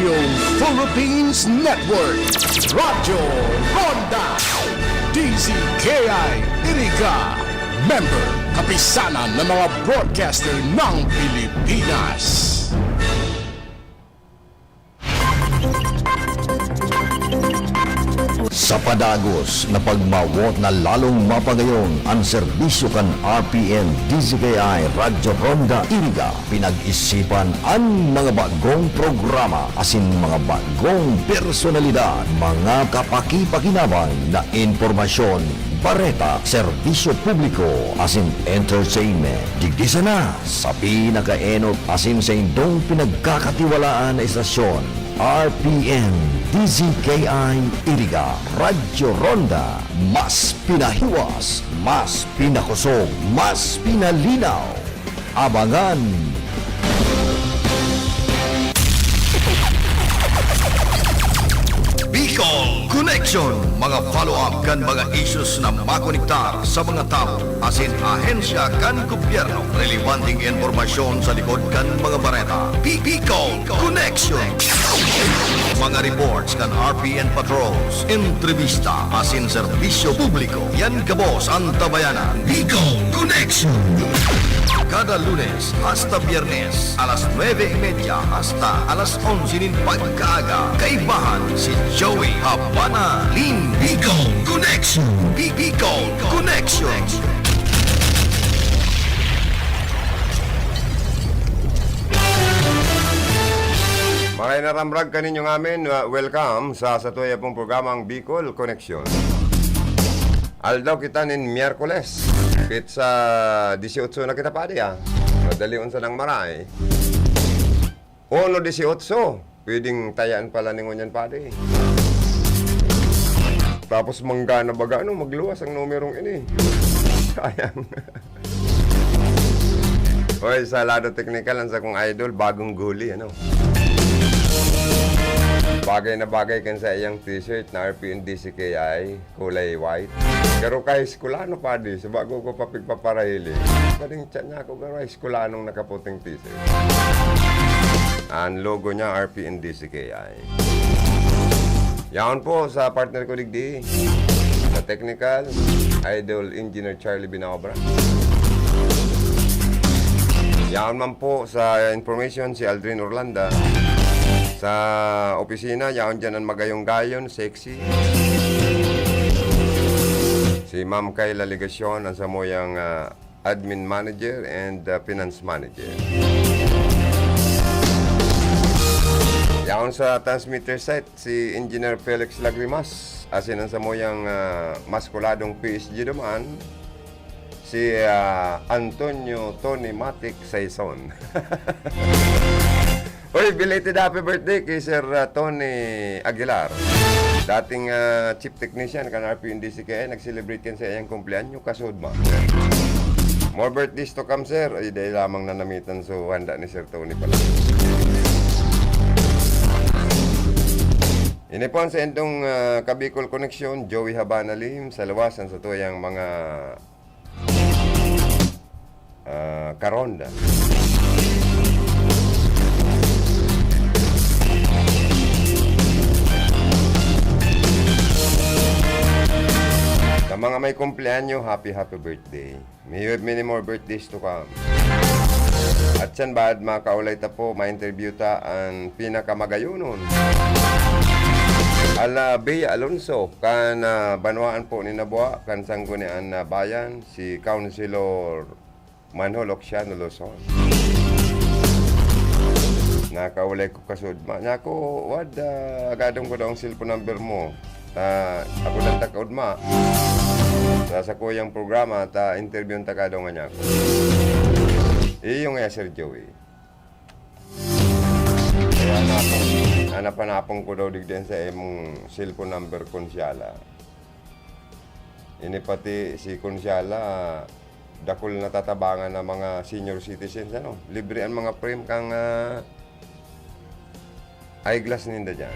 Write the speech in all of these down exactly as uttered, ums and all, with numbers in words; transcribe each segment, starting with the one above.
Philippines Network, Radyo Ronda, D Z K I Iriga, member, kapisanan ng mga broadcaster ng Pilipinas. Sa padagos na pagmawot na lalong mapagayon an serbisyo kan R P N D Z K I Radyo Ronda Iriga, pinag-isipan an mga bagong programa asin mga bagong personalidad, mga kapakipakinabang na impormasyon, bareta, serbisyo publiko asin entertainment. Digdi sana sa pinakaenot asin saindong pinagkakatiwalaan na estasyon, R P N D Z K I Iriga, Radyo Ronda, mas pinahiwas, mas pinakosog, mas pinalinaw. Abangan! Bicol Connection, mga follow-up kan mga issues na makonektar sa mga tawo asin ahensya kan gobyerno. Relevanteng impormasyon sa likod kan mga bareta. Bi- Bicol Connection. Mga reports kan R P N Patrols, entrevista asin serbisyo publiko. Yan gabos an tabayanan. Bicol Connection. Kada Lunes hasta Biyernes, alas nuebe y media hasta alas onse nin pagkaaga. Kaibahan si Joey Habana nin Bicol Connection. Bi- Bicol Connection. Maray na ramrag kaninyo ngamin, uh, welcome sa satuya pong programang Bicol Connection. Aldaw kita nin Miyerkules, petsa disiotso na kita, padi, ah. Madali unsa nang maray. Uno disiotso, pwedeng tayaan pala ni ngunyan, padi. Tapos manggana baga, ano, magluwas ang numerong ini. Sayang. Oy, sa lado teknikal, ang sakong idol, bagong guli, ano? Bagay na bagay kan sa iyang t-shirt na R P N D C K I, kulay white. Pero kay eskwelano, padi, sa bago ko pa pigpaparahili. Pading chat niya ako, pero eskwelano nakaputing t-shirt. Ang logo niya, R P N D C K I. Yaon po sa partner ko digdi, sa technical, Idol Engineer Charlie Binaobra. Yaon man po sa information, si Aldrin Orlanda. Sa opisina, yaon dyan ang magayon-gayon, sexy. Si Ma'am Kayla Legacion, ang samuyang, ah, admin manager and, ah, finance manager. Yaon sa transmitter site, si Engineer Felix Lagrimas, asin ang samuyang, ah, maskuladong P S G duman, si, ah, Antonio Tony Matic Saison. Uy, belated happy birthday kay Sir, ah, Tony Aguilar. Dating, ah, chief technician kan R P N D C K I, nag-celebrate kan sa iyang kumpleanyo, kasud man. More birthdays to come, sir. Ay, dahil lamang nanamitan, so handa ni Sir Tony pala. Ini po ang sa indong, ah, Kabicol Connection, Joey Habana Lim, sa luwas, ang sa tuyang mga ah, karonda. Sa mga may kumpleanyo, happy, happy birthday. May you have many more birthdays to come. At siyan, baad makaulay ta po, ma-interview ta ang pinakamagayonon. Ala Bea Alonso, kan, ah, banwaan po ni Nabua, kan Sanggunian na Bayan, si Councilor Manhol Oxiano Luzon. Nakaulay ko kasud. Ma, niya ako, wad, ah, agadon ko daw ang cellphone number mo. Ah, ako lang takaudma. Sa, sa kuyang programa, ta interview ang takado nga niya ako. Iyo nga, Sir Joey. Kaya na, nanapanapon ko daw digdi sa imong cellphone number, Konsyala. Ini pati si Konsyala, dakul na tatabangan na mga senior citizens, ano? Libre ang mga frame kang, ah, eyeglass ninda dyan.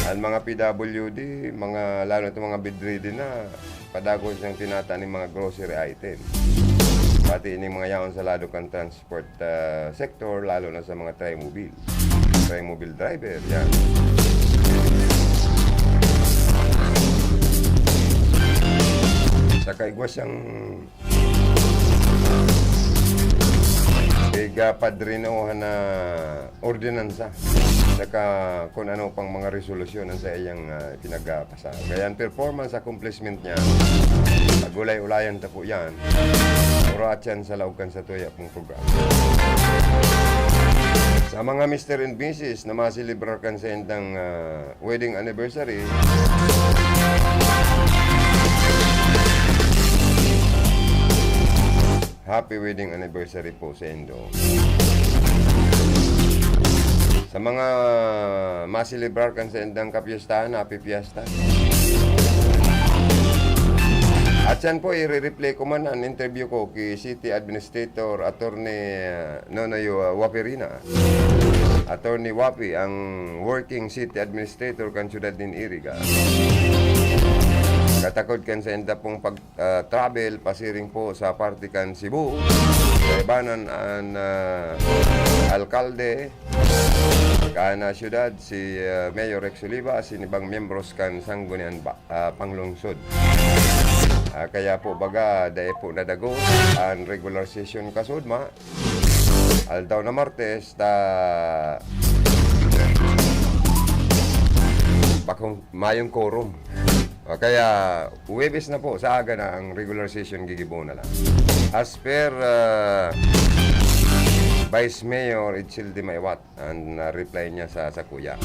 Ang mga P W D, mga, lalo itong mga bedridden na, padagos siyang tinata ng mga grocery item. Pati ining mga yaon sa lado kan transport, ah, sector, lalo na sa mga trimobile. Trying mobile driver, yan. Saka igwa siyang pigapadrinohan na ordinansa. Saka kung ano pang mga resolusyon ang sa iyang, ah, pinagpasa. Kaya ang performance accomplishment niya, pag-ulay-ulayan ta po yan. Oras yan sa laog kan sa tuya pong programa. Sa mga Mister and Missus na maselebrar kan sa indang, ah, wedding anniversary, happy wedding anniversary po sa indo. Sa mga maselebrar kan sa indang kapiyestahan, happy fiesta. At yan po, i-replay ko man ang interview ko kay City Administrator Attorney, ah, Nonoy, ah, Waperina. Attorney Wapi, ang working city administrator kan siyudad nin Iriga. Katakod kan sa inda pong pag, ah, travel, pasiring po sa parte kan Cebu, kaibanan an, ah, alkalde kan, ah, siyudad, si, ah, Mayor Rex Oliva, asin ibang miyembros kan Sangguniang Ba-, ah, Panglungsod. Ah, kaya po, baga, dai po nadagos an regular session kasudma. Aldaw na Martes, ta bakong mayong quorum. O kaya, Huwebes na po, sa aga na ang regular session, gigibo na lang. As per, ah, Vice Mayor Itzel de Maiwat, ang, ah, reply niya sa, sa kuya.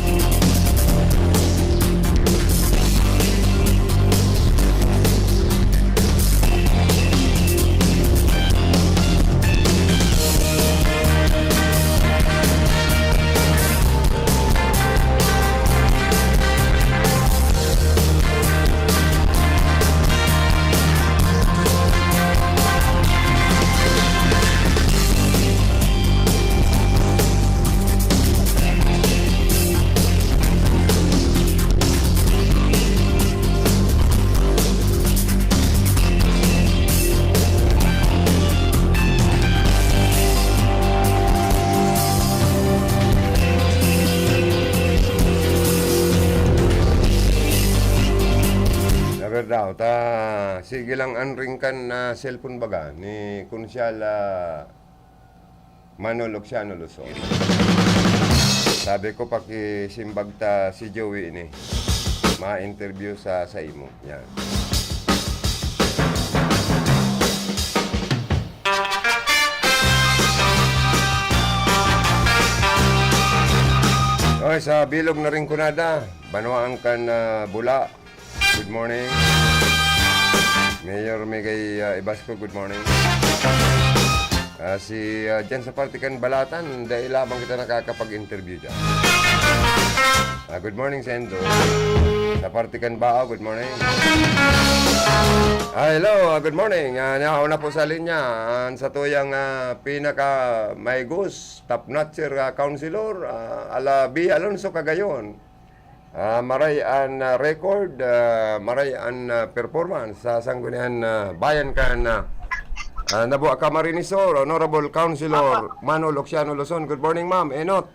Naber daw, ta sige lang an ringkan na cellphone baga ni Konsyal, ah, Mano Luciano Luzon. Sabi ko, pakisimbag ta si Joey ini. Ma-interview sa, sa imo. Yan. Oy, sa bilog na Rinconada, banwaan kan, ah, Bula. Good morning. Mayor Migay, ah, Ibasco, good morning. Ah, si, ah, dyan sa parte kan Balatan, dai lamang kita nakakapag-interview dyan. Ah, good morning, Sendo. Sa parte kan Bao, good morning. Ah, hello, ah, good morning. Ah, niya, una po sa linya, ang satuyang, ah, pinaka maigos, top notcher, ah, councilor, ah, ala B Alonso Cagayon. Ah, maray an, ah, record, ah, maray an, ah, performance sa Sangguniang, ah, Bayan kan, ah, ah, Nabua, Camarines Sur, Honorable Councilor Mano Luciano Luzon. Good morning, ma'am. Enot.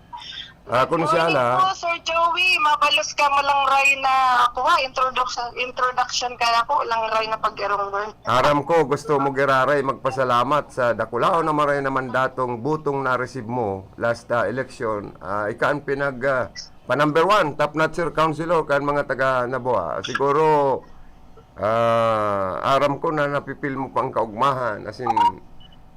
Ah, kung siya Morning la. po, Sir Joey. Mabalos ka mo lang ray na, kuha, introduction, introduction ka na ko, lang ray na pag-irong word. Aram ko, gusto mo giraray magpasalamat sa dakulaon na maray naman datong butong na-receive mo last, ah, election. Ah, ika ang pinag, ah, pa number one, top notcher councilor kan mga taga Nabua. Siguro, ah, aram ko na napipil mo pang kaugmahan. As in,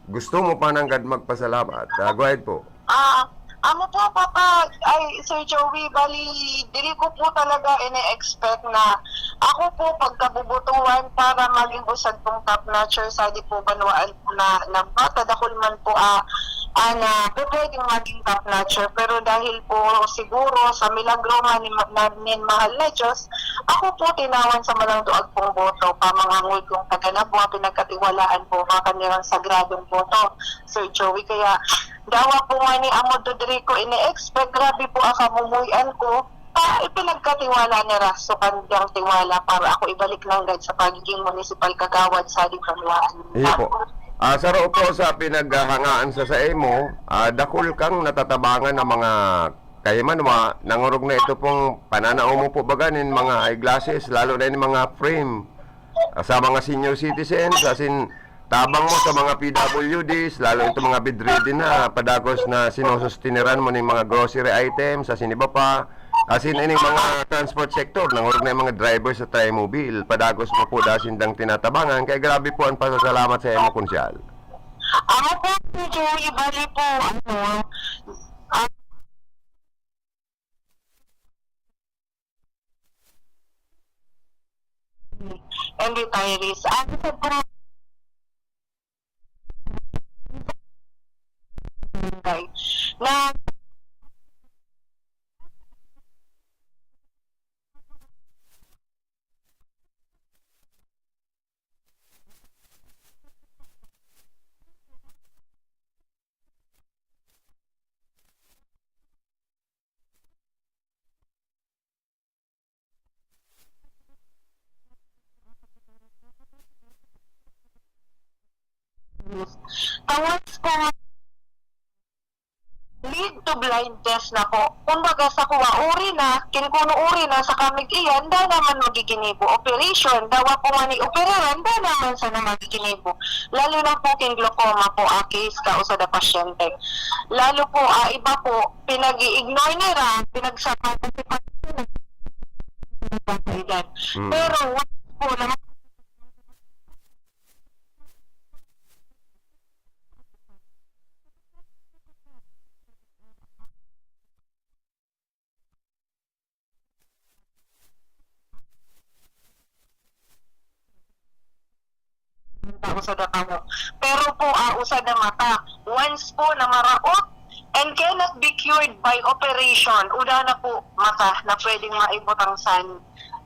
gusto mo pa nanggad magpasalamat. Ah, go ahead po. Ah, amo po, Papa, ay, Sir Joey, bali, dili ko po talaga ini-expect na ako po pagkabubutuhan para maging usag pong top notcher sa di po banwaan na, na bata, dakul man po, ah, ah, na po pwedeng maging top notcher. Pero dahil po siguro sa milagro man ni, na, nin mahal na Diyos, ako po tinawan sa malang duag pong boto, pamangangod kong taga Nabua, pinagkatiwalaan po, baka nirang sagradong boto, Sir Joey. Kaya, dawa po nga ni amo to diri ko ini-expect, grabe po ang kamumuy-an ko, ta ipinagkatiwala nira, so, kandang tiwala para ako ibalik nanggad sa pagiging municipal kagawad sa Libanwaan. Iyo po. Ah, saro po sa pinaghahangaan sa saimo, ah, dakul kang natatabangan ng mga Kaya man, wa-, nangorog na ito pong pananao mo po baga nin mga eyeglasses, lalo na yung mga frame. Ah, sa mga senior citizens, asin tabang mo sa mga P W Ds, lalo itong mga bedridden na padagos na sinusustineran mo ning mga grocery items, asin iba pa. Asin ining mga transport sector, nangorog na yung mga driver sa Trimobile, padagos mo po da sindang tinatabangan. Kaya grabe po ang pasasalamat sa imo, Konsyal. Amo po, Sir Joey, bali po, ano, ah, and retirees. Ang isa po, na Tawas ko nga lead to blindness na po. Kumbaga, sa kuwa, uri na, kin kuno uri na, sa kamig iyan, dai naman magiginibo. Operation, dawa po nga ni operaran, dai naman sana magiginibo. Lalo na po kin glaucoma po, a case ka o sa da pasyente. Lalo po, ah, iba po, pinag-i-ignore nira, pinagsama ko si pasyente. Mm. Pero, once po na Tao sa dakamo. Pero po, ah, usa na mata. Once po na maraot and cannot be cured by operation, uda na po mata na pwedeng maibutang san,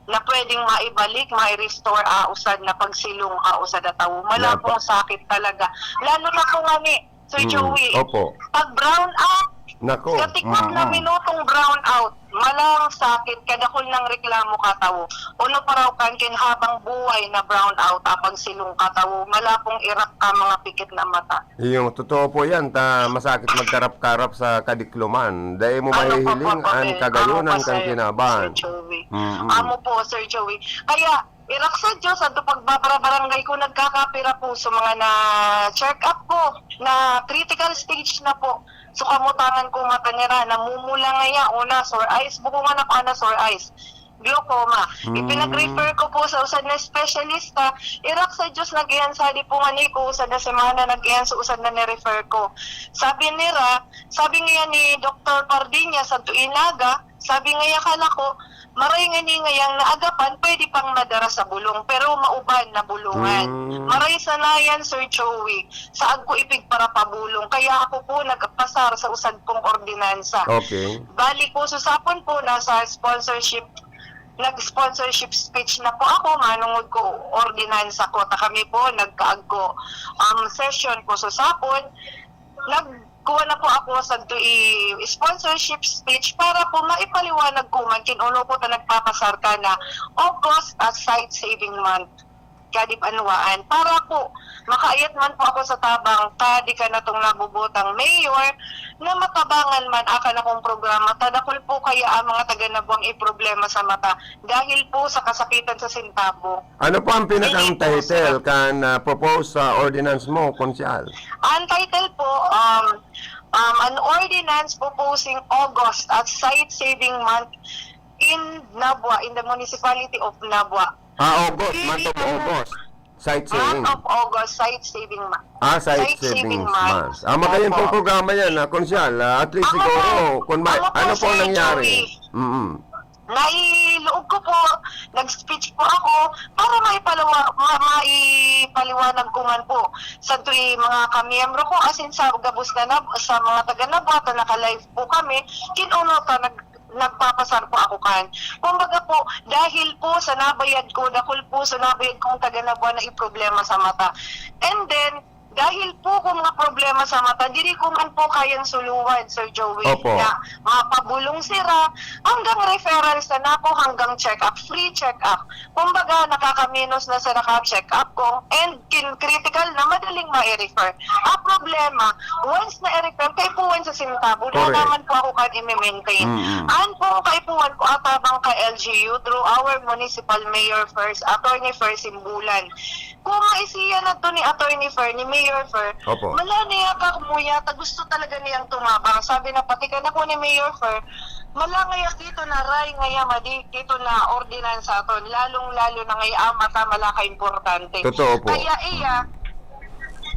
na pwedeng maibalik, mai-restore, ah, usad na pagsilong, ah, usad na tawo. Mala Napa- pong sakit talaga. Lalo na po nga ni, Sir Mm, Joey, opo. Pag brown out, Nako, sa tikot na mm, mm. minutong brown out, malang sakit, kadakul nang reklamo ka tawo. Uno pa raw kan kin habang buhay na brown out, ah, pag silong ka tawo, mala pong irak ka mga pikit na mata. Iyo, totoo po yan. Ta, masakit magkarap-karap sa kadikloman. Dai mo Ano po, mahihiling po, po, an eh? kagayonan Amo po, kan sir, kinaban. Sir Joey. Mm, mm. Amo po, Sir Joey. Kaya, Irak sa Diyos, adto pagbabara-barangay ko, nagkakapira po sa mga na-check up ko, na critical stage na po. So, kamutangan ko mata nira, namumula ngaya, una, sore eyes, buko nga na pa na sore eyes, glaucoma. Hmm. Ipinag-refer ko po sa usad na espesyalista, irak sa Diyos, nag-iyan sadi po nga ni ko, usad na semana, nag-iyan sa usad na ni-refer ko. Sabi nira, sabi nga ni Doktor Pardiña, sa Tuinaga, Sabi ngaya kan ako, maray ngani ngayang naagapan, pwede pang madara sa bulong, pero mauban na bulungan. Hmm. Maray sana yan, Sir Joey. Saag ko ipigparapabulong, kaya ako po nagpasar sa usad kong ordinansa. Okay. Bali po, susapon po, nasa sponsorship, nag-sponsorship speech na po ako, manungod ko ordinansa ko. Ta kami po, nagkaag ko, um, session ko susapon. Nag- kuha na po ako sa i-, sponsorship speech para po maipaliwanag ko man kin uno ko ta nagpapasar ka na August as Sight Saving Month. Kadi banwaan. Para po, makaayat man po ako sa tabang, kadi ka na tong nabubutang mayor, na matabangan man akan akong programa, ta dakul po kaya ang mga taga Nabuang i problema sa mata dahil po sa kasakitan sa sintabo. Ano po ang pinakang Hindi po, title sir. kan, ah, proposed sa ordinance mo, Konsyal? Ang title po, um, um, an ordinance proposing August as Sight Saving Month in Nabua, in the municipality of Nabua. Ah, August, Hindi month of na po. August. Sight Month saving. of August, Sight Saving Month. Ah, sight Sight saving saving month. month. Ah, magayon Opo. pong programa yan, ah, Konsyal. Ah, at least Ako siguro, po, kung may, ako po, ano po Sir nangyari? Joey. Mm-mm. Nailuog ko po, nag-speech po ako para maipalawa-, ma-, maipaliwanag ko man po sa tuwi mga kamiyembro ko, as in sa gabos na nab-, sa mga taga Nabua ta naka-live po kami, kin-uno ta nag-, nagpapasar po ako kan. Kumbaga po, dahil po sa nabayad ko, dakul po sa nabayad kong taga Nabua na i problema sa mata. And then, Dahil po kung mga problema sa mata, diri ko man po kayang suluhan, Sir Joey, Opo. na mapabulong sira, hanggang referral sa nako, hanggang check-up, free check-up. Kumbaga, nakakaminos na sa naka-check up ko. And kin-, critical na, madaling ma-refer. Ang problema, once na i-refer, kaipuhan sa sentabo. Wala Correct. naman po ako kan i-maintain. Mm-mm. Ang pong kaipuhan ko, atabang ka L G U through our municipal mayor first, Attorney Fer Simbulan. Kung maisiya na to ni Attorney Fer, ni Mayor Fer, Opo. mala niya ka kumuya, ta gusto talaga niyang tumabang. Sabi na, pati ka na po ni Mayor Fer, mala ngaya dito na ray, ngaya madi, dito na ordinansa aton, lalong-lalo na ngaya ang mata mala ka importante. Totoo po. Kaya iya,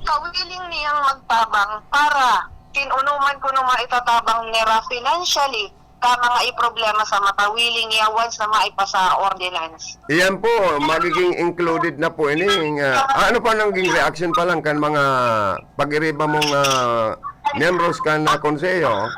kawiling niyang magtabang para kinunuman ko nung maitatabang nira financially, ka mga iproblema sa mata, willing iya once na maipasa ordinance. Iyan po, magiging included na po ini. Nga, ano pa naging reaction pa lang kan mga pag-iriba mong, ah, miyembros kan, ah, konseho?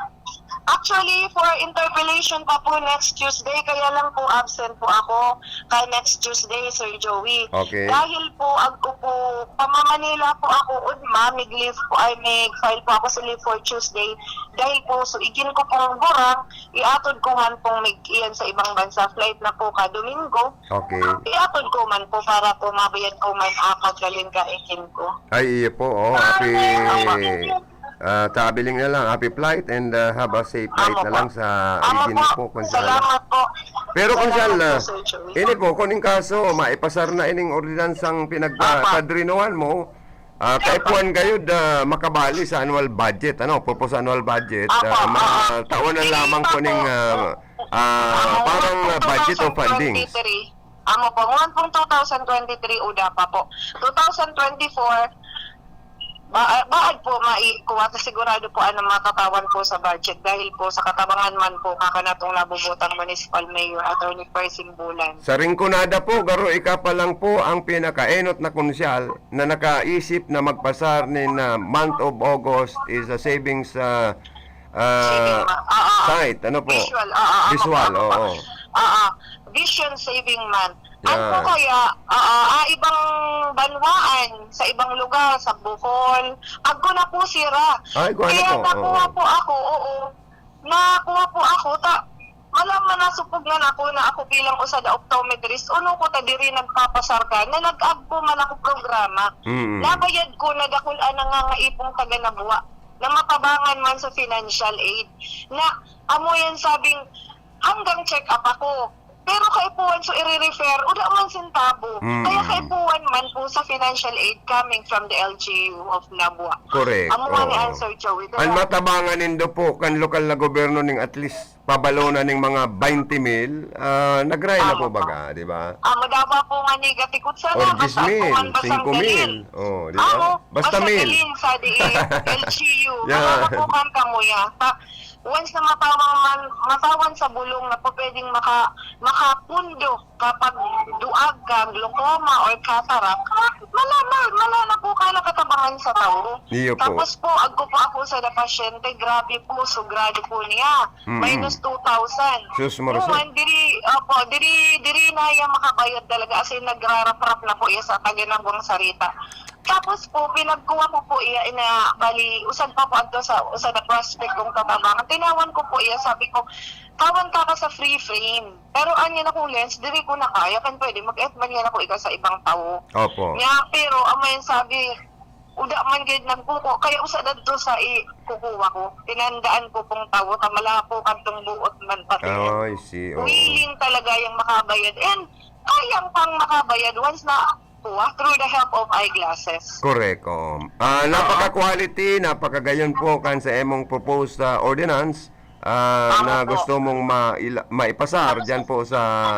Actually, for interpellation pa po next Tuesday, kaya lang po absent po ako kay next Tuesday, Sir Joey. Okay. Dahil po, agko po, pamamanila po ako, udma, mig-leave po, ay, mig-file po ako sa leave for Tuesday. Dahil po, so, igin ko pong burang, iatod ko man pong mig-, iyan sa ibang bansa, flight na po ka Domingo. Okay. Iatod ko man po para po mabayad ko man, ah, pagdalhin ka ikin ko. Ay, iyo po, oh, happy, Opo. ah, traveling na lang, happy flight and, ah, have a safe flight Amo na po. lang sa Amo igin po. po, Konsehal. Salamat po. Pero, Salamat Konsehal, po, ah, Sir Joey. ini po, kung in kaso, maipasar na ining ordinansang Opo. pinagpapadrinohan mo, ah, kaipuhan kayo da makabali sa annual budget, ano, purpose annual budget, Opo, ah, ma-, opo. tawanan Hindi lamang pa po ning, po. ah, ah, Amo parang, po, ah, budget o fundings. two thousand twenty-three. Amo po, ngunyan pong two thousand twenty-three, uda pa po. Two thousand twenty-four, ba-, ah, baad po maikuha, ta sigurado po ang matatawan po sa budget dahil po sa katabangan man po kakanatong nabubutang municipal mayor, Attorney Percy Bulan. Sa Rinconada po, garo ika pa lang po ang pinakaenot na konsyal na nakaisip na magpasar nin, ah, month of August is a savings, ah, ah, Saving ma-, ah, ah. site, ano po? Visual, ah, ah, ah, Visual, ah, ah, oo. ah, ah. Vision Saving Month. Ano po Yan. kaya, ah, ah, ah, ibang banwaan, sa ibang lugar, sa Bohol, agko na po sira. Ay, kuha na Kaya po, nakuha oo. po ako, oo. Nakuha po ako, ta-, wala man nasupog na ako na ako bilang usa na optometrist, uno ko ta diri nagpapasar ka, na nag-agko man ako programa. Mm. Nabayad ko, nagakul-an na nga nga ipong taga Nabua, na matabangan man sa financial aid. Na, amo yan sabing, hanggang check-up ako. Pero kaipuhan so i-refer, wala man sentabo. Mm. Kaya kaipuhan man po sa financial aid coming from the L G U of Nabua. Correct. Amo nga ni Oo. answer, Joey. Ang Kaya matabangan nindo po kan lokal na gobyerno ning at least pabalonan ning mga twenty mil, ah, nagray na Amo po po. baga, di ba? Amo daw ba po nga ni gatikot sa Or na, basta diyes mil, ako man basang singko mil. galing. Oh, di ba? Amo, Basta basta mil. galing sa di L G U. Yeah. Nakakapukan ka mo ya. Ta-, once na matawan man, matawan sa bulong na po pwedeng maka-, makapundo kapag duag ka, glaucoma or cataract, mala, mala, mala na po ka nakatabangan sa tawo. Iyo po. Tapos po, agko po ako sa na pasyente, grabe po, sugrado po niya. Mm-mm. Minus two thousand. Sus, marusot. Human, diri, opo, diri, diri na iya makabayad talaga, as in, nagraraprap na po iya sa taga Nabua sarita. Tapos po, pinagkuha ko po iya, ina, bali, usag pa po adto sa, usa na prospect kong katabangan. Tinawan ko po iya, sabi ko, "Tawan ka ka sa free frame." Pero anya na kong lens, diri ko na kaya, kan pwede, mag-et man yan ako ika sa ibang tawo. Opo. Nya, pero, amo yan sabi, uda man gid nagkuko, kaya usa dadto sa i-, kukuha ko. Tinandaan ko pong tawo, ta malapo kantong buot man pati. Oh, I see. Oo. Willing talaga yung makabayad. And, kayang pang makabayad once na kuha through the help of eyeglasses. Correct, oo. Ah, Oo. napaka-quality, napakagayon po kan sa emong proposed, ah, ordinance, ah, Tama na po. gusto mong maila-, maipasar dyan po sa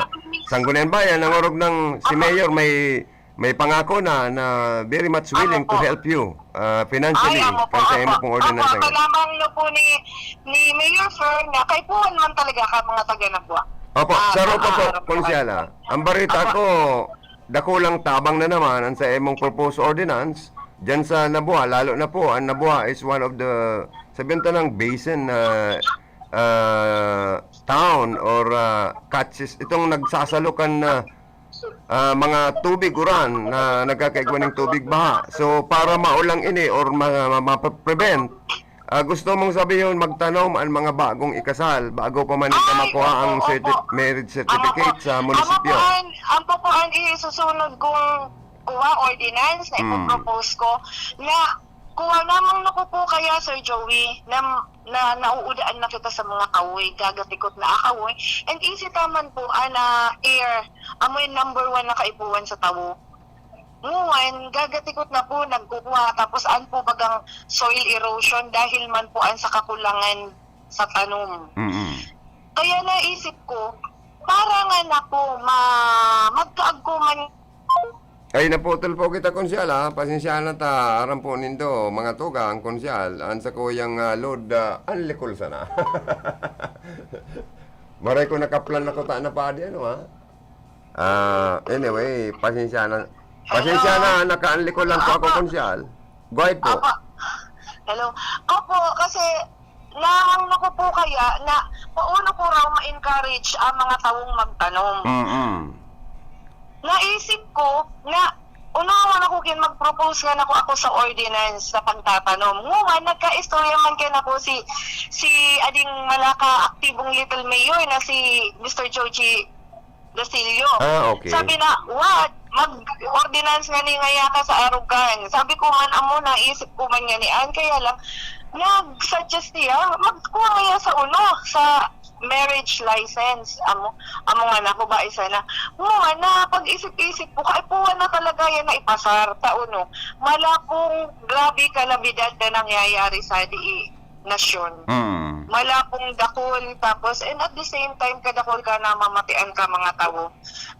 Sangguniang Bayan. Ang orog ng si Apo. Mayor may, may pangako na, na very much willing Apo to po. help you, ah, financially, Ay, amo po, kan sa emo apo. pong ordinance Apo, na yan. salamat no po ni, ni Mayor Fer na kaipuhan man talaga ka mga taga Nabua. Opo, Ah, saro pa po, ah, Konsehal, ah. Ang barita Apo. ko, dakulang tabang na naman ang sa emong proposed ordinance dyan sa Nabua, lalo na po, ang Nabua is one of the, sabihin ta ng basin na, ah, town or, ah, catches, itong nagsasalukan na, ah, mga tubig uran na nagkakaigwa ng tubig baha. So, para maulang ini or ma-, ma-, ma-prevent, Ah, gusto mong sabihon, magtanom an mga bagong ikasal bago pa man ninda Ay, makuha ang opo, certi-, opo. marriage Amo certificate po. sa Amo po munisipyo? an, amo po an isusunod kong kuha, ordinance na Mm. ipopropose ko, na kuha lamang na ko po kaya, Sir Joey, na, na nauudaan na kita sa mga kahoy, gagatikot na kahoy. And easy taman po, ana, air, amoy number one na kaipuhan sa tawo. Nguan, gagatikot na po, nagkukuha, tapos an po bagang soil erosion dahil man po an sa kakulangan sa tanom. Mm. Kaya naisip ko, para nga na po, ma-, magkaagkuman. Ay, naputol po kita, Konsyal, ha? Pasensya na ta, aram po nindo, mga tugang, Konsyal, an sakuyang, ah, load, ah, an likol sana. Maray ko nakaplan na kuta na padi, ano, ha? Ah, anyway, pasensya na. Pasensya Hello? na, nakaanlikol lang po ako, Opo. Konsyal. Go ahead po. Opo. Hello. Opo, kasi naangno ko po kaya na paano ko raw ma-encourage ang mga taong magtanom. Mm-mm. Naisip ko na unawan ako kin mag-propose nga nako ako sa ordinance sa pagtatanom. Ngunyan, nagkaistorya man kin ako si, si ading malaka aktibong Little Mayor na si Mister Joji Basilio. Ah, okay. Sabi na, "What? Mag-ordinance nga ni ngaya ka sa Arugan." Sabi ko man, "Amo, naisip ko man nga ni an." Kaya lang, nag-suggest niya, magkuha ngaya sa uno, sa marriage license. Amo, amo nga na ko ba, isa na. Mo nga na, pag-isip-isip ko, kaipuhan na talaga yan na ipasar. Ta uno, malapong grabe kalamidad na nangyayari sa di nasyon. Mm. Malapong dakul, tapos, and at the same time, kadakul ka na mamatian ka mga tawo.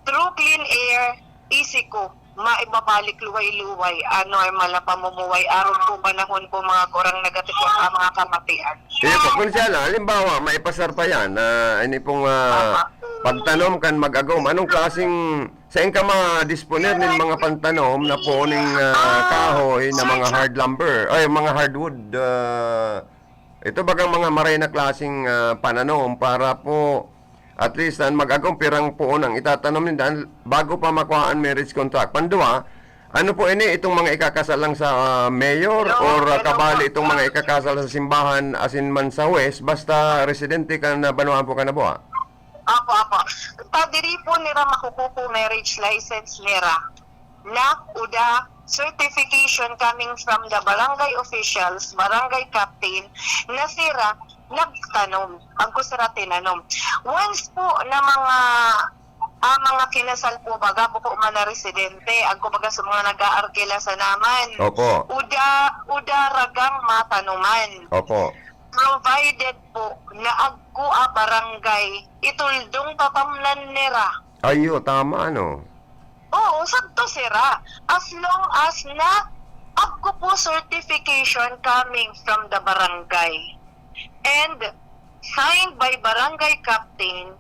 Through clean air, easy ko, maibabalik luway-luway, ano ay mala pamumuway, aron po panahon po mga kurang nagatikot ang mga kamatian. Iyo po, Konsyal, halimbawa, maipasar pa yan, na ini pong, ah, Tama. pagtanom kan mag-agom. Anong klaseng, saan ka ma-disponer nin mga pantanom na po ning, ah, Ah, kahoy na mga Sir, hard lumber, ay, mga hardwood, ah, ito bagang mga maray na klaseng, ah, pananom para po, at least, an mag-agom pirang puon ang itatanom ninda an, bago pa makuha an marriage contract. Pandua, ano po ini, itong mga ikakasal lang sa, ah, mayor Hello, or, ah, hello kabali po. itong mga ikakasal sa simbahan, asin man sa huwes, basta residente kan banwaan po kan nabuha? Apo, apo. Ta diri po nira makukuha po marriage license nira na uda certification coming from the barangay officials, barangay captain, na sira nagtanom, agko sira tinanom. Once po na mga, ah, mga kinasal po baga, buko man na residente, agko baga sa mga nag-aarkila sa naman. Opo. Uda, uda ragang matanuman. Opo. Provided po na agko a barangay, ituldong tatamnan nira. Ayo, tama, no? Oo, sabto sira. As long as na agko po certification coming from the barangay and signed by barangay captain,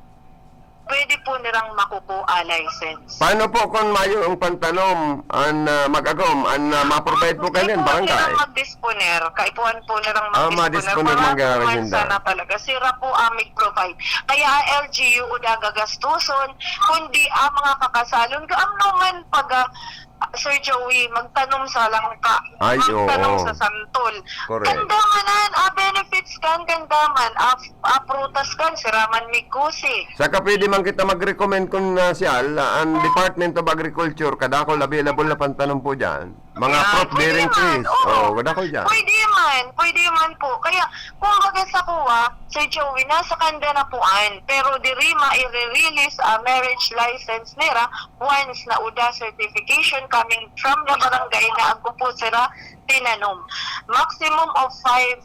pwede po nirang makukuha license. Paano po kung mayo ang pantanom, an, ah, mag-agom, an, ah, ma-provide po Pwede kanyan, po barangay? nirang mag-disponer. Kaipuhan po nirang Ah, mag-disponer. ma-disponer Wala man po garo man sinda. sana talaga. Sira po ang mag-provide. Kaya ang L G U o gagastuson, kundi ang mga kakasalon. Gaam naman pag, ah, Sir Joey, magtanom sa langka, Ay, magtanom oo. sa santol. Correct. Ganda man an, ah, benefits kan, ganda man, ah, ah, prutas kan, sira man migusi. Saka pwede man kita mag-recommend kung, ah, siya, la-, ang Department of Agriculture, kadakol available na pantanom po dyan. Mga Yan, fruit pwede bearing man, trees. oo. Oo, kadakol dyan. Pwede man, pwede man po. Kaya, kumbaga sa kuwa, Sir Joey, nasa kanda na po an. Pero diri ma-i-release ang marriage license nira once na uda certification coming from the barangay na agko po sira tinanom. Maximum of five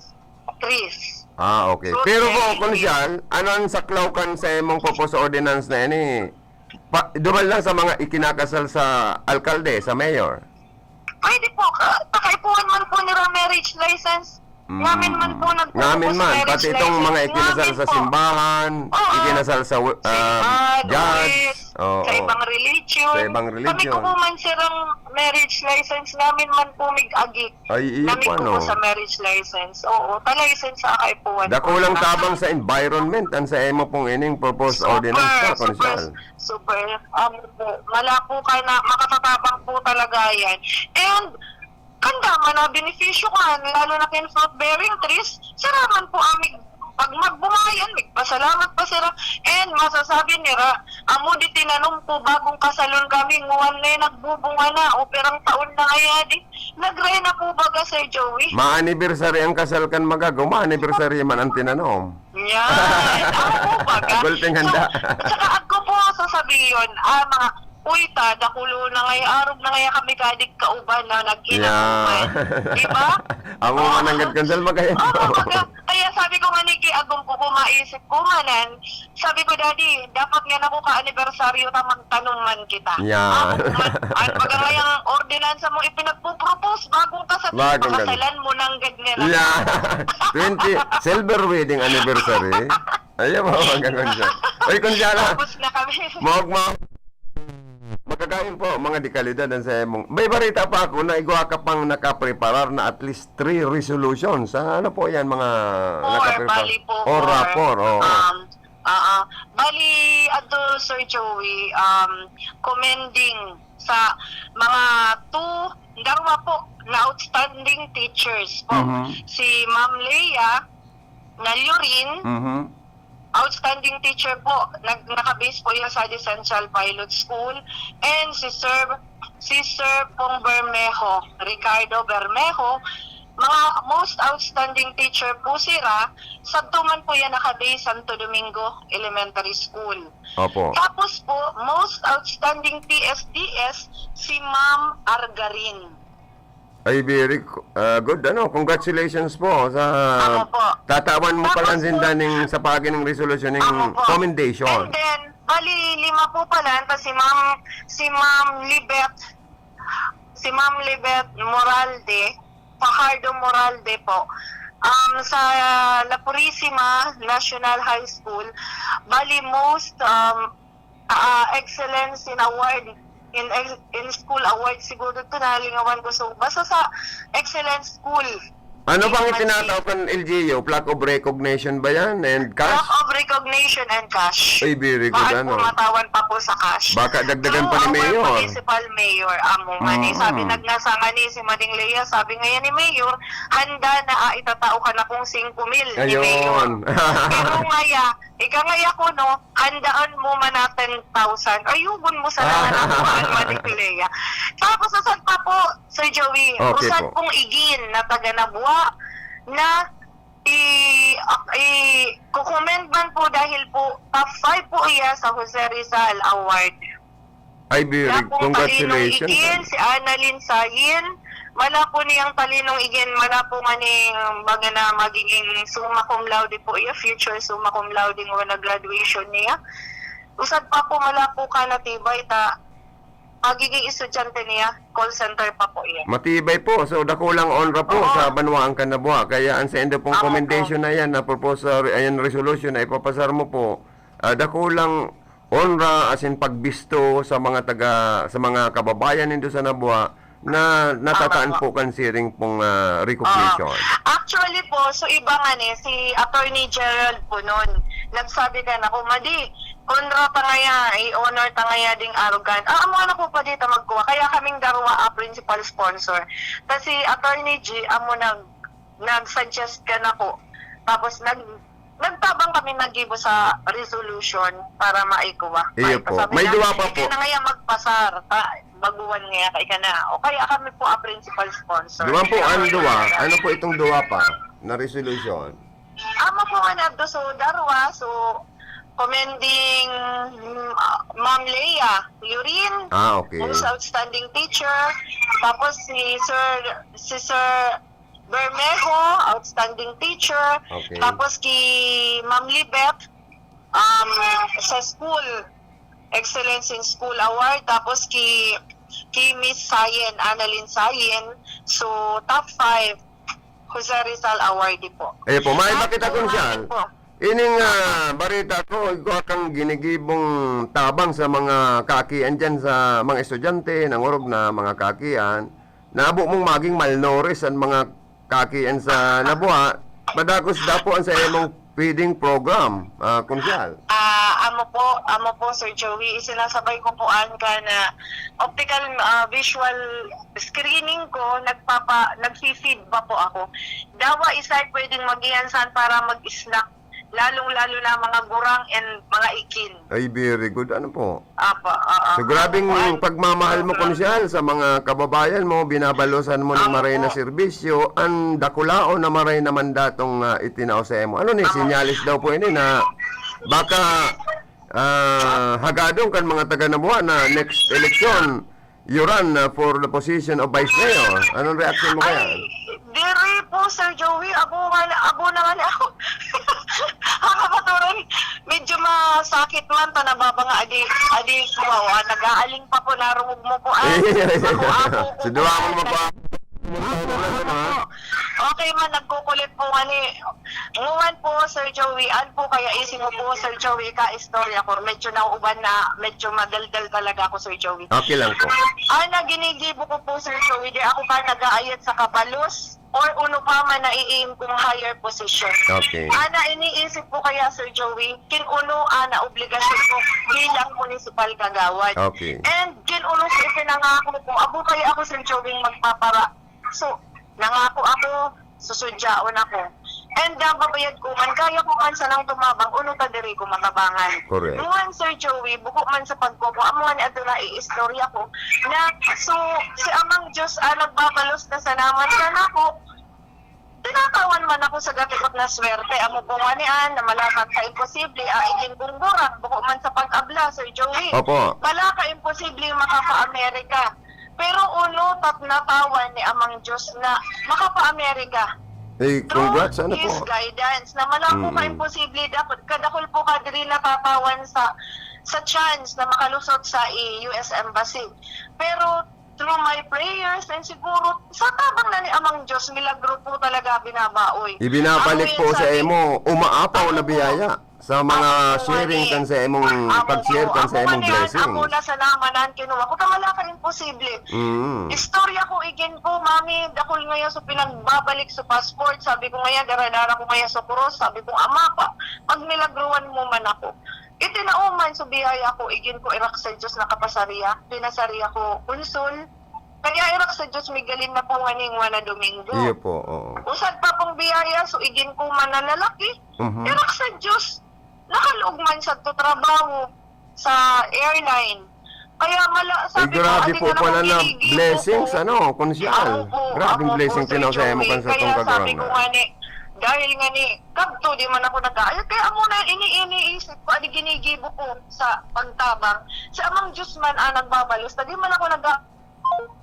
trees. Ah, okay. Fruit Pero po, bearing trees. Konsyal, ano ang saklaw kan sa imong proposed ordinance na ini? Pa, duman lang sa mga ikinakasal sa alkalde, sa mayor. Pwede po, ka, pakaipuhan man po nira marriage license. Mm. Ngamin man po nagpo-propose Ngamin sa man, marriage pati itong mga license. ikinasal Ngamin sa po. simbahan, Oo. ikinasal sa, ah, Simbahan, judge. huwes, Oo. sa ibang religion. Sa ibang Kami religion. ko po man sirang marriage license, ngamin man po mig-agi. Ay, iyo Nami po, ko po ano? sa marriage license. Oo, ta license sa kaipuhan po. Dakulang Sa tabang sa environment, ang sa imo pong ining proposed Super, ordinance ka, super, Konsyal. super. Um, po, wala po ka na, makatatabang po talaga yan. And, Kanda man na benepisyo kan, lalo na kan fruit bearing trees, sira man po amig, pag magbunga yan, migpasalamat pa sira. And masasabi nira, amo di tinanom ko bagong kasalon kami, nguan na yan, nagbubunga na, o pirang taon na ngaya di. Nagre na po baga, Sir Joey. Ma-anniversary ang kasal kan magagaw, ma-anniversary man ang tinanom. Yan, ako po baga. Gulping handa. So, saka ako po sasabihin, ah, mga, uy, ta, dakulo na ngaya, arog na ngaya kami kadig kauban na nag-inakuman. Yeah. Di ba? Amo Oo. man ang gad-, kansal magkaya. Oo, baga. Kaya sabi ko nga ni Ki Agum ko, kung maisip ko nga nan, sabi ko, "Daddy, dapat nga na ko ka-anibersaryo ta magtanom man kita." Yeah. Ako man, ano baga ngayang ordinansa mo ipinagpo-propose, bagong kasal, Bagong kasal. pakasalan mo nang gad nga na. Yeah. Twenty, silver wedding anniversary. Ayaw mo, hanggang konsya. Uy, konsya na. Tapos na kami. Mog mo. Magkakayon po, mga dekalidad, ang sa mong, may barita pa ako na igwa ka pang nakapreparar na at least three resolutions. Ah, ano po yan, mga Four, nakapreparar? bali po, Or four. rapor, oo. Um, ah, ah. Bali, ato, Sir Joey, um, commending sa mga two, darwa po, na outstanding teachers po. Mhm. Si Ma'am Leia Nalyorin, Mhm. outstanding teacher po. Nag-, naka-base po yan sa Central Pilot School. And si Sir, si Sir Pong Bermejo, Ricardo Bermejo, mga most outstanding teacher po sira. Sadto man po yan naka-base Santo Domingo Elementary School. Opo. Tapos po, most outstanding T S D S, si Ma'am Argarin. Ay, very co-, ah, good. Ano, congratulations po sa Ako po. tatawan mo Tapos pala ang po, sinda ning sa pagi ng resolusyon ng Ako po. commendation. And then, bali, lima po pala, tas si Ma'am, si Ma'am Libet, si Ma'am Libet Moralde, Fajardo Moralde po. Um, sa La Purisima National High School, bali, most, um, ah, excellence in award, in ex-, in school award siguro ito, nalingawan ko. So, basta sa excellence school. Ano bang Yung itinatawag kan L G U? Plaque of recognition ba yan? And cash? Plaque of recognition and cash. Ay, very good, Mahal ano? po, matawan pa po sa cash. Baka dagdagan Through pa ni our Mayor. municipal mayor, amo nga ni. Mm. Sabi, nagnasa nga ni si Mading Lea, sabi ngayon ni Mayor, handa na, ah, itatao ka na pong singko mil ni Mayor. Ayun. Pero ngaya, ika ngaya ko, no, handaan mo man na ten thousand. Ayugon mo sana Ah. na ako, Alma de Clea. Tapos, usad pa po, Sir Joey, Okay usad po. pong igin na taga Nabua na i-, i-, kukomend man po dahil po top five po iya sa Jose Rizal Award. Ay, very Mala pong talinong congratulations, igin, ah. si Annalyn Sayin. Mala po niyang talinong igin, mala po nga ni, baga na magiging summa cum laude po iya, future summa cum laude nga na graduation niya. Usad pa po, mala po ka natibay ta, magiging estudyante niya, call center pa po iya. Matibay po. So, dakulang honra po Oo. sa banwaan kan Nabua. Kaya ang sa indo pong Amo po. commendation na yan, na proposal, ayan, resolution na ipapasar mo po, ah, dakulang honra, as in pagbisto sa mga taga, sa mga kababayan nindo sa Nabua na natataan Tama po. po kan siring pong, ah, recognition. Oo. Actually po, so iba nga ni, si Attorney Gerald po nun, nagsabi ka na, "Kung madi, honra ta ngaya, i-honor ta ngaya ding arogan." Ah, amo na po pa dito magkuha. Kaya kaming darwa, ah, principal sponsor. Ta si Attorney G, amo nag-, nag-suggest ka na po. Tapos nag-, nagtabang kami naggibo sa resolution para maikuha. Iyo po. Maikuha. Sabi May na, duwa pa "Ika po. na ngaya magpasar, ta, baguhan ngaya ka, ika na." O kaya kami po ang principal sponsor. Duwa po, Kaya ang kami duwa. na Ano po itong duwa pa na resolution? Amo po nga nagdo, so, darwa, so, commending, mm, ah, Ma'am Leia Lurin, Ah, okay. most outstanding teacher. Tapos si Sir, si Sir Bermejo, outstanding teacher. Okay. Tapos ki Ma'am Libet, um, sa school, Excellence in School Award. Tapos ki, ki Miss Sayen, Annalyn Sayen. So, top five, Jose Rizal Awardee po. Ayo po, may At bakit akong kung siyan? ano po? Ining, ah, barita ko, igwa kang ginigibong tabang sa mga kakian dyan, sa mga estudyante, nangurog na mga kakian. Nabo mong maging malnourished ang mga kakian sa Nabua. Padagos dapo ang sa imong feeding program, ah, Kunsyal. Ah, Amo po, amo po, Sir Joey, isinasabay ko po an kan, ah, optical, ah, visual screening ko, nagpapa-, nagfi-feed pa po ako. Dawa isay pwedeng magiyan saan para mag-snack, lalong-lalo na mga gurang and mga ikin. Ay, very good. Ano po? Apa, oo. So, grabing Kuan, pagmamahal mo, sobra. Konsyal, sa mga kababayan mo, binabalosan mo ng Amo maray na po. Serbisyo, ang dakulaon na maray naman datong, ah, itinao sa imo. Ano ni, Amo. Sinyalis daw po ini na baka, ah, hagadon kan mga taga Nabua na next election, you run, ah, for the position of Vice Mayor. Anong reaction mo kaya? Ay, diri po, Sir Joey. Abo nga na, abo na nga na ako. Ang kapaturan, medyo masakit man ta nababa nga adi, adi ko, ah, nag-aaling pa po, narungog mo po, ah. Ako, ako po, Si Duwang po, mo po. Okay man, nagkukulit po nga ni. Nguwan po, Sir Joey, an po kaya isi mo po, Sir Joey, ka istorya ko. Medyo nauuban na, medyo madaldal talaga ako, Sir Joey. Okay lang po. Ana, ginigibo ko po, Sir Joey, di ako ka nag-aayat sa kabalos or uno pa man naiiim kong higher position. Okay. Ana, iniisip ko kaya, Sir Joey, kin uno ana obligasyon ko bilang municipal kagawad. Okay. And kin uno sa ipinangako ko, abo kaya ako, Sir Joey, magpapara. So, nangako ako, susudyaon ako. And, ah, babayad ko man, kaya ko man sanang tumabang, uno ta diri ko matabangan. Correct. Nuan, Sir Joey, buko man sa pagkukuha mo, ni ato na iistorya ko, na, so, si Amang Diyos, ah, nagbabalos na sa naman sana ko, tinatawan man ako sa gatikot na swerte. Amo po nga ni Ann, na malaman ka imposible, ah, igin kong burak, buko man sa pag-abla, Sir Joey. Opo. Wala ka imposible makapa-Amerika. Pero uno, tat-, natawan ni Amang Diyos na makapa-Amerika. Eh, congrats, ano Through His po? Guidance, na malabo ka Mm-mm. imposible, dakul, kadakul po ka diri natatawan sa, sa chance na makalusot sa i-, U S Embassy. Pero through my prayers, and siguro, sa tabang na ni Amang Diyos, milagro po talaga binabaoy. Ibinabalik Ako po yun sa sabi, imo, umaapaw na ano po? biyaya. Sa mga Ako po, sharing mani. kan sa imong, Ako pag-share po. kan sa Ako imong mani, blessings. Ako na sa namanan, kinuha ko. Tama lang ka, imposible. Mm. Istorya ko, igin ko, "Mami, dakul ngaya so pinagbabalik so passport." Sabi ko ngaya, "Dara-dara ko ngaya so krus." Sabi ko, "Ama, pa, pagmilagruhan mo man ako." Itinao man so biyaya ko, igin ko, irak sa Diyos nakapasariya. Pinasariya ko, konsul. Kaya irak sa Diyos, migalin na po nga ning Juana Domingo. Iyo po, oo. Usag pa pong biyaya, so igin ko man na lalaki. Mhm. Irak sa Diyos, nakalog man sa to trabaho sa airline. Kaya mala-, Ay, sabi ko, grabe "Adi po ka na pala na ginigibo blessings, ko." ano, Konsyal. Amo po, Grabing amo po, blessing Sir tinaw sa imo Joey. kan sa Kaya tong sabi ko kagurangnan. nga ni, dahil nga ni, kabto, di man ako nag-aayos. Kaya amo na, ini-, iniisip ko, adi ginigibo ko sa pagtabang. Si Amang Diyos man ang nagbabalos, na di man ako nag-a-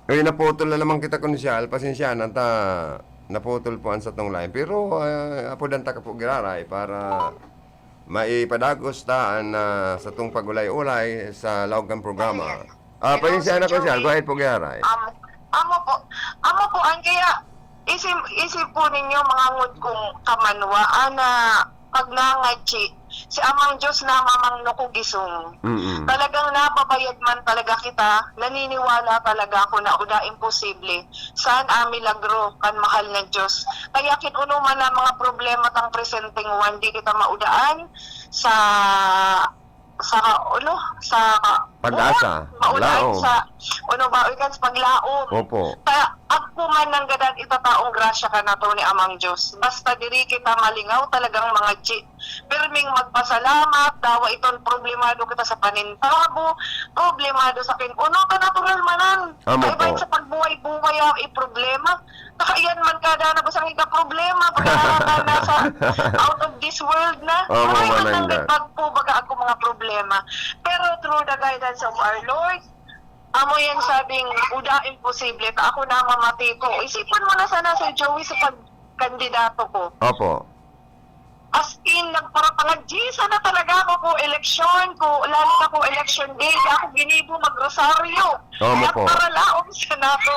Uy, naputol na naman kita, Konsyal. Pasensya na ta, naputol po ang satong line. Pero, ah, apodan ta ka po giraray para maipadagos ta an, ah, satong pag-ulay-ulay sa laog kan programa. Ah, Hello, pasensya Sir na, Konsyal. Joey. Go ahead po, giraray. Um, amo po, amo po, ang kaya, isip, isip po ninyo, mga ngod kong kamanwa, ana, pag nangadji, si Amang Diyos na mamangno ko gisong. Mm-mm. Talagang nababayad man talaga kita, naniniwala talaga ako na uda imposible. Saan ang milagro kan mahal na Diyos? Kaya kinuno man ang mga problema tang presenteng one, di kita maudaan sa, sa, ano, sa Pag-asa. Maudaan Laom. sa, ano ba, ikan sa paglaom. Opo. Kaya, agpo man nang gadan itataong grasya ka na to ni Amang Diyos. Basta diri kita malingaw talagang mga chi-, pirming magpasalamat, dawa iton problemado kita sa panintabo, problemado sa kin-, uno ka natural manan. Amo Kaiba po. sa pagbuhay-buhay ang iproblema. Kakayan man kada na basang ikaproblema, pagkakata na sa out of this world na. Amo Maray man man ang nangga. nagpagpo, baga ako mga problema. Pero through the guidance of our Lord, amo yan sabing, "Uda, imposible ka." Ako na mamati ko. Isipon mo na sana, Sir Joey, sa pagkandidato ko. Opo. As in, nagparapangadji sana talaga ako kung eleksyon, kung, lalo na kung election day, di ako ginibo magrosaryo. Omo po. Nagparalaom sa nato.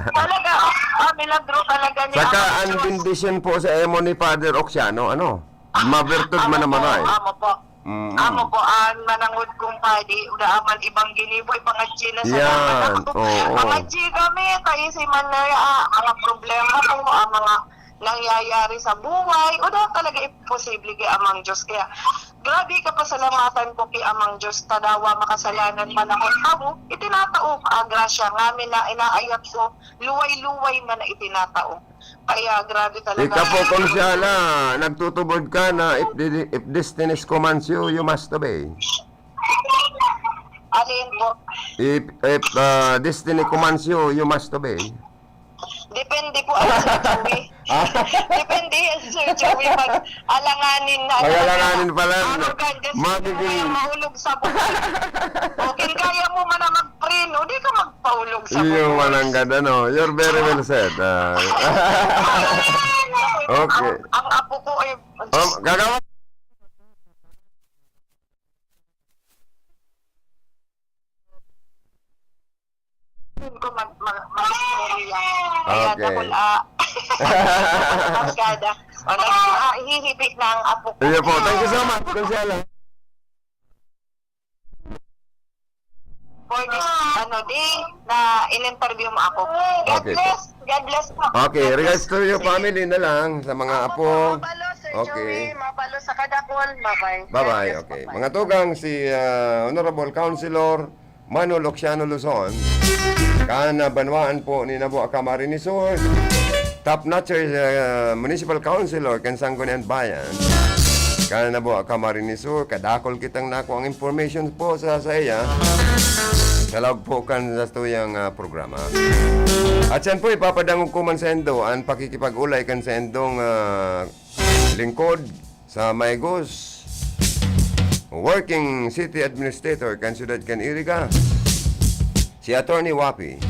Talaga, ah, milagro talaga ni Saka Amang ang Diyos. bendisyon po sa emo ni Father Oxiano, ano? Mabertod Amo man ang po, maray. amo po. Mm-mm. Amo po, ang manangod kong padi, uda man ibang ginibo, ipangadji na sa Yan, naman ako. oo. Pangadji kami, kaisi man na, ah, mga problema ko, ang mga nangyayari sa buhay, uda talaga imposible kay Amang Diyos. Kaya, Grabe kapasalamatan ko ki Amang Diyos, ta dawa makasalanan man ako tawo, itinatao ka grasya ngamin na inaayat ko, luway-luway man na itinatao. Kaya grabe talaga. Ikaw po, Konsehal, nagtutubod ka na if, de- if destiny commands you, you must obey. Alin po? If, if uh, destiny commands you, you must obey. Depende po, Sir Joey. Ah? Depende yan, Sir Joey. Mag-alanganin na. Mag-alanganin pala, no? Ano ka, Diyos ko, magiging kaya mahulog sa bukid. O, kung kaya mo man na magpreno, di ka magpahulog sa bukid. Iyo, walang ganda, no? You're very well said. Ah. Okay. Ang, ang apo ko ay... Um, gagawa ko mag, mag, mag-istorya. Kaya okay. Dakul, ah, barkada. O, nag, ah, hihibi na ang apo ko. Iyo po. Thank you so much, Konsehal. For this, ano, day na in-interview mo ako. God okay. Bless. God bless po. Okay, God bless. Regards to your family na lang, sa mga apo. Mabalo, Sir okay. Joey. Mabalo sa kadakol. Bye-bye. Bye-bye. God bless. Okay. Bye-bye. Mga tugang, si ah, Honorable Councilor Mano Luciano Luzon, kan ah, banwaan po ni Nabo Camarines Sur, top notcher ah, Municipal Councilor kan Sangguniang Bayan, kan Nabo Camarines Sur, kadakol kitang nakuang information po sa, sa iya. Sa laog po kan sa tuyang ah, programa. At siyan po, ipapadangog ko man saindo an pakikipag-olay kan saindong ah, lingkod sa Maygos, Working City Administrator kan siyudad kan Iriga, si Attorney Wapi,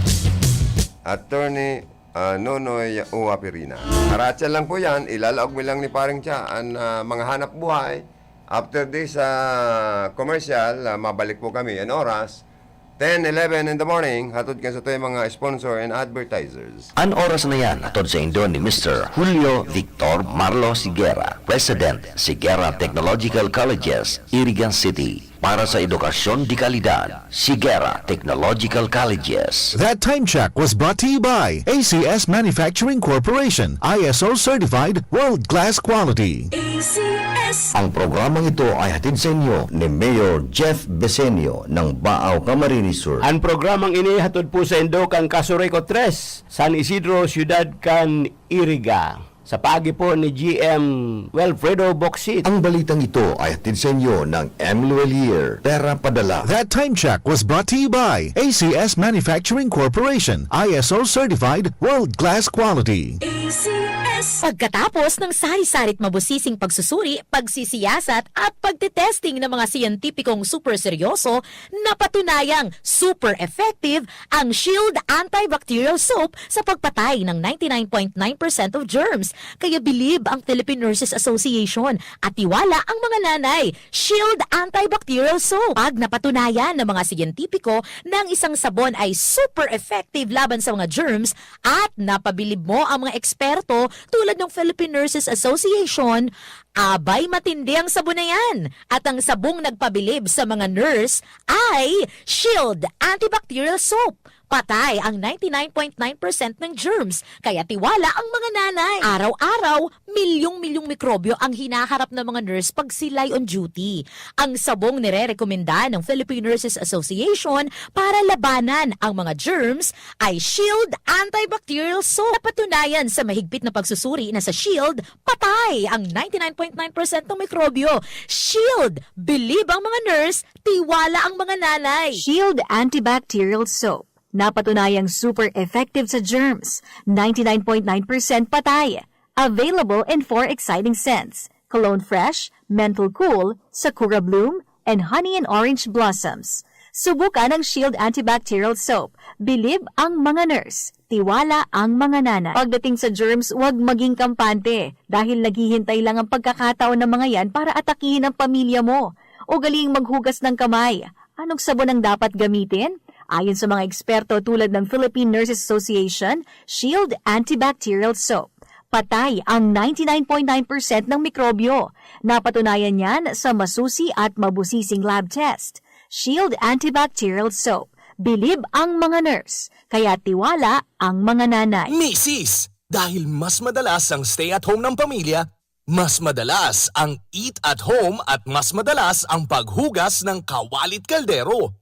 Attorney ah, Nonoy Uwapirina. Aratyan lang po yan, ilalaog mi lang ni Pareng Cha an ah, mga hanap buhay. After this ah, commercial, ah, mabalik po kami. An oras, ten eleven in the morning, hatod kan satuyang mga sponsor and advertisers. An oras na yan, hatod saindo ni Mister Julio Victor Marlo Siguera, President, Siguera Technological Colleges, Iriga City. Para sa edukasyon de kalidad, Siguera Technological Colleges. That time check was brought to you by A C S Manufacturing Corporation, I S O certified, world-class quality. A C S. Ang programang ito ay hatid sa inyo ni Mayor Jeff Besenio ng Baao, Camarines Sur. An programang ini hatod po saindo kan Casureco tres, San Isidro, siyudad kan Iriga, sa paagi po ni G M Wilfredo Bocsit. Ang balitang ito ay hatid sa inyo ng M Luelier, Pera Padala. That time check was brought to you by A C S Manufacturing Corporation, I S O certified, world-class quality. A C S. Pagkatapos ng sari-sari't mabusising pagsusuri, pagsisiyasat at pagtetesting ng mga siyentipikong super seryoso, napatunayang super effective ang Shield Antibacterial Soap sa pagpatay ng ninety-nine point nine percent of germs. Kaya bilib ang Philippine Nurses Association at tiwala ang mga nanay. Shield Antibacterial Soap. Pag napatunayan ng mga siyentipiko na ang isang sabon ay super effective laban sa mga germs at napabilib mo ang mga eksperto tulad ng Philippine Nurses Association, abay, matindi ang sabon na yan. At ang sabong nagpabilib sa mga nurse ay Shield Antibacterial Soap. Patay ang ninety-nine point nine percent ng germs, kaya tiwala ang mga nanay. Araw-araw, milyong-milyong mikrobyo ang hinaharap ng mga nurse pag sila'y on duty. Ang sabong nirerekomenda ng Philippine Nurses Association para labanan ang mga germs ay Shield Antibacterial Soap. Napatunayan sa mahigpit na pagsusuri na sa Shield, patay ang ninety-nine point nine percent ng mikrobyo. Shield! Bilib ang mga nurse, tiwala ang mga nanay. Shield Antibacterial Soap. Napatunayang super effective sa germs. Ninety-nine point nine percent patay. Available in four exciting scents: Cologne Fresh, Menthol Cool, Sakura Bloom, and Honey and Orange Blossoms. Subukan ang Shield Antibacterial Soap. Bilib ang mga nurse. Tiwala ang mga nanay. Pagdating sa germs, huwag maging kampante dahil naghihintay lang ang pagkakataon ng mga yan para atakihin ang pamilya mo. Ugaling maghugas ng kamay. Anong sabon ang dapat gamitin? Ayon sa mga eksperto tulad ng Philippine Nurses Association, Shield Antibacterial Soap. Patay ang ninety-nine point nine percent ng mikrobyo. Napatunayan yan sa masusi at mabusising lab test. Shield Antibacterial Soap. Bilib ang mga nurse, kaya tiwala ang mga nanay. Misis, dahil mas madalas ang stay at home ng pamilya, Mas madalas ang eat at home at mas madalas ang paghugas ng kawalit kaldero.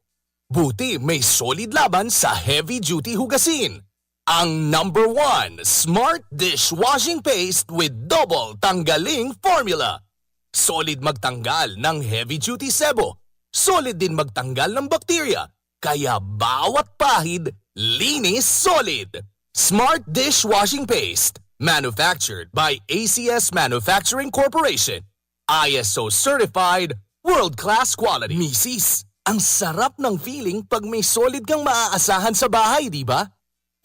Buti may Solid laban sa heavy duty hugasin. Ang number one, Smart Dishwashing Paste with Double Tanggaling Formula. Solid magtanggal ng heavy duty sebo. Solid din magtanggal ng bakterya. Kaya bawat pahid, linis solid. Smart Dishwashing Paste. Manufactured by A C S Manufacturing Corporation. I S O certified, world-class quality. Misis, ang sarap ng feeling pag may Solid kang maaasahan sa bahay, di ba?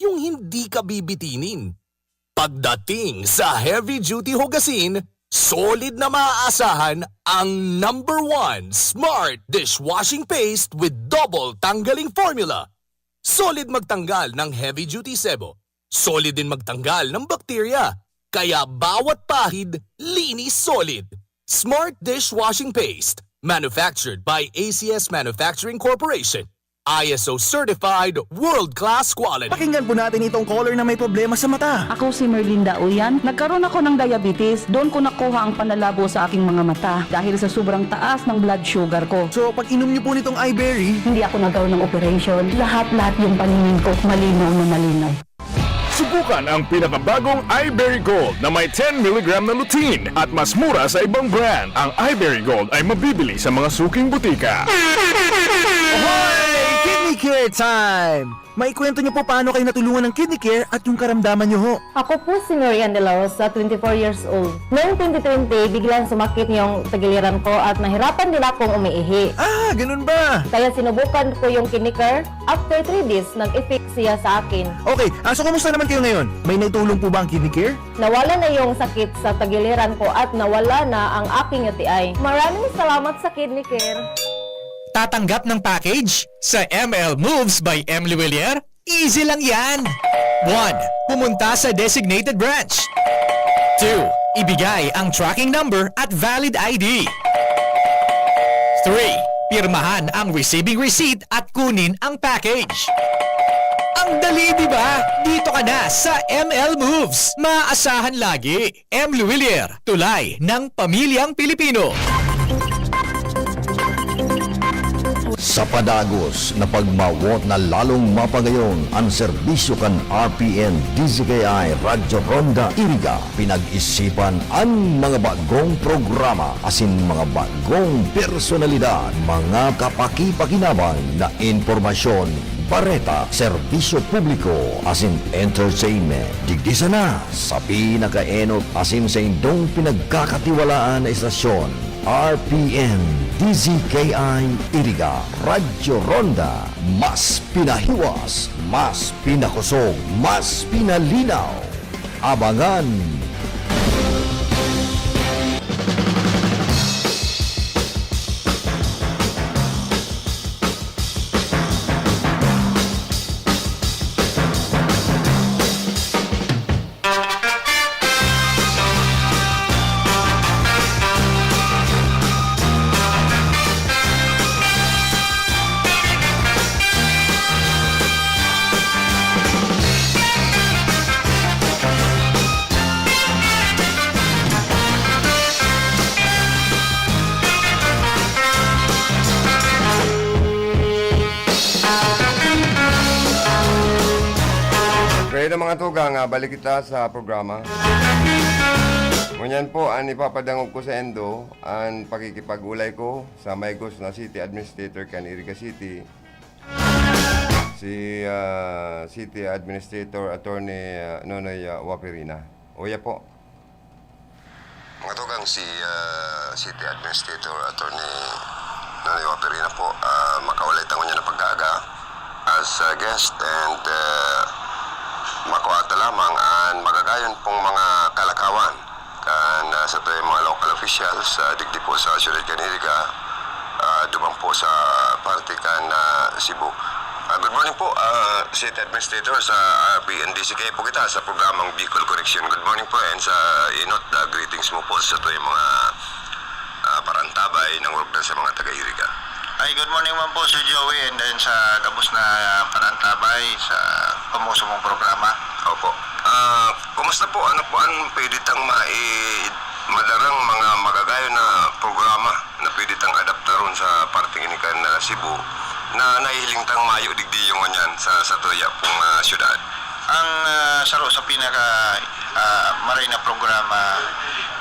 Yung hindi ka bibitinin. Pagdating sa heavy-duty hugasin, Solid na maaasahan ang number one Smart Dishwashing Paste with Double Tanggaling Formula. Solid magtanggal ng heavy-duty sebo. Solid din magtanggal ng bakterya. Kaya bawat pahid, linis Solid. Smart Dishwashing Paste. Manufactured by A C S Manufacturing Corporation. I S O certified, world-class quality. Pakinggan po natin itong caller na may problema sa mata. Ako si Merlinda Uyan. Nagkaroon ako ng diabetes. Doon ko nakuha ang panlalabo sa aking mga mata dahil sa sobrang taas ng blood sugar ko. So, pag inom niyo po nitong iBerry, hindi ako nagkaroon ng operation. Lahat-lahat yung paningin ko, malinaw na malinaw. Subukan ang pinakabagong iBerry Gold na may ten milligram na lutein at mas mura sa ibang brand. Ang iBerry Gold ay mabibili sa mga suking butika. Hoy! Kidney Care Time! Maikwento niyo po paano kayo natulungan ng Kidney Care at yung karamdaman niyo ho. Ako po si Marian De La Rosa, twenty-four years old. Noong twenty twenty, biglang sumakit yung tagiliran ko at nahirapan din akong umiihi. Ah, ganun ba? Kaya sinubukan ko yung Kidney Care. After three days, nag-effect siya sa akin. Okay, ah, so kumusta naman kayo ngayon? May naitulong po ba ang Kidney Care? Nawala na yung sakit sa tagiliran ko at nawala na ang aking U T I. Maraming salamat sa Kidney Care. Tatanggap ng package sa M L Moves by Emily Willier? Easy lang yan! One, pumunta sa designated branch. Two, ibigay ang tracking number at valid I D. Three, pirmahan ang receiving receipt at kunin ang package. Ang dali, di ba? Dito ka na sa M L Moves. Maasahan lagi. M. Luwilier, tulay ng pamilyang Pilipino. Sa padagos na pagmawot na lalong mapagayon an serbisyo kan R P N D Z K I Radyo Ronda Iriga, pinag-isipan an mga bagong programa asin mga bagong personalidad, mga kapakipakinaban na impormasyon, bareta, serbisyo publiko, asin entertainment. Digdi sana sa pinakaenot asin saindong pinagkakatiwalaan na estasyon, R P N D Z K I Iriga, Radyo Ronda. Mas pinahiwas, mas pinakosog, mas pinalinaw. Abangan! Kaya ng mga tugang, ah, balik kita sa programa. Ngunyan po, an ipapadangog ko sa endo, an pakikipag-ulay ko sa maigos na City Administrator kan Iriga City, si, ah, City Administrator Attorney, ah, Nonoy, ah, Waperina. Uya po. Mga tugang, si, ah, City Administrator Attorney Nonoy Waperina po, ah, makaulay ta ngunyan na pag-aaga as a guest and, ah, makua ta lamang an magagayon pong mga kalakawan kan, ah, satuyang mga local officials, ah, digdi po sa siyudad kan Iriga, ah, duman po sa parte kan, ah, Cebu. Ah, good morning po, ah, City Administrator sa R P N D Z K I po kita sa programang Bicol Connection. Good morning po and sa inot na greetings mo po sa satuyang mga, ah, parantabay nangurog na sa mga taga-Iriga. Ay, good morning man po, Sir Joey, and then sa gabos na parantabay sa pamuso mong programa. Opo. Ah, kumusta po? Ano po ang pwede tang mai-, Cebu na nahihiling tang mayo digdi yung ngunyan sa, sa tuya pong, ah, syudad? Ang, ah, saro sa pinaka, ah, maray na programa,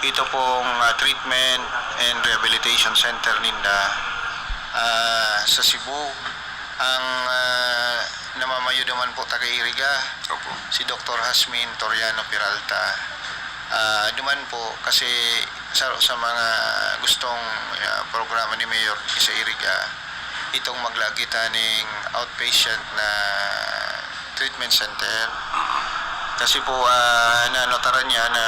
ito pong, ah, treatment and rehabilitation center ninda, ah, sa Cebu. Ang, ah, namamayo naman po taga Iriga, Opo. si Doktor Hasmin Toriano Peralta. Ah, duman po kasi sa, sa mga gustong, ah, programa ni Mayor sa Iriga, itong maglagitan ning outpatient na treatment center. Kasi po, ah, nanotaran niya na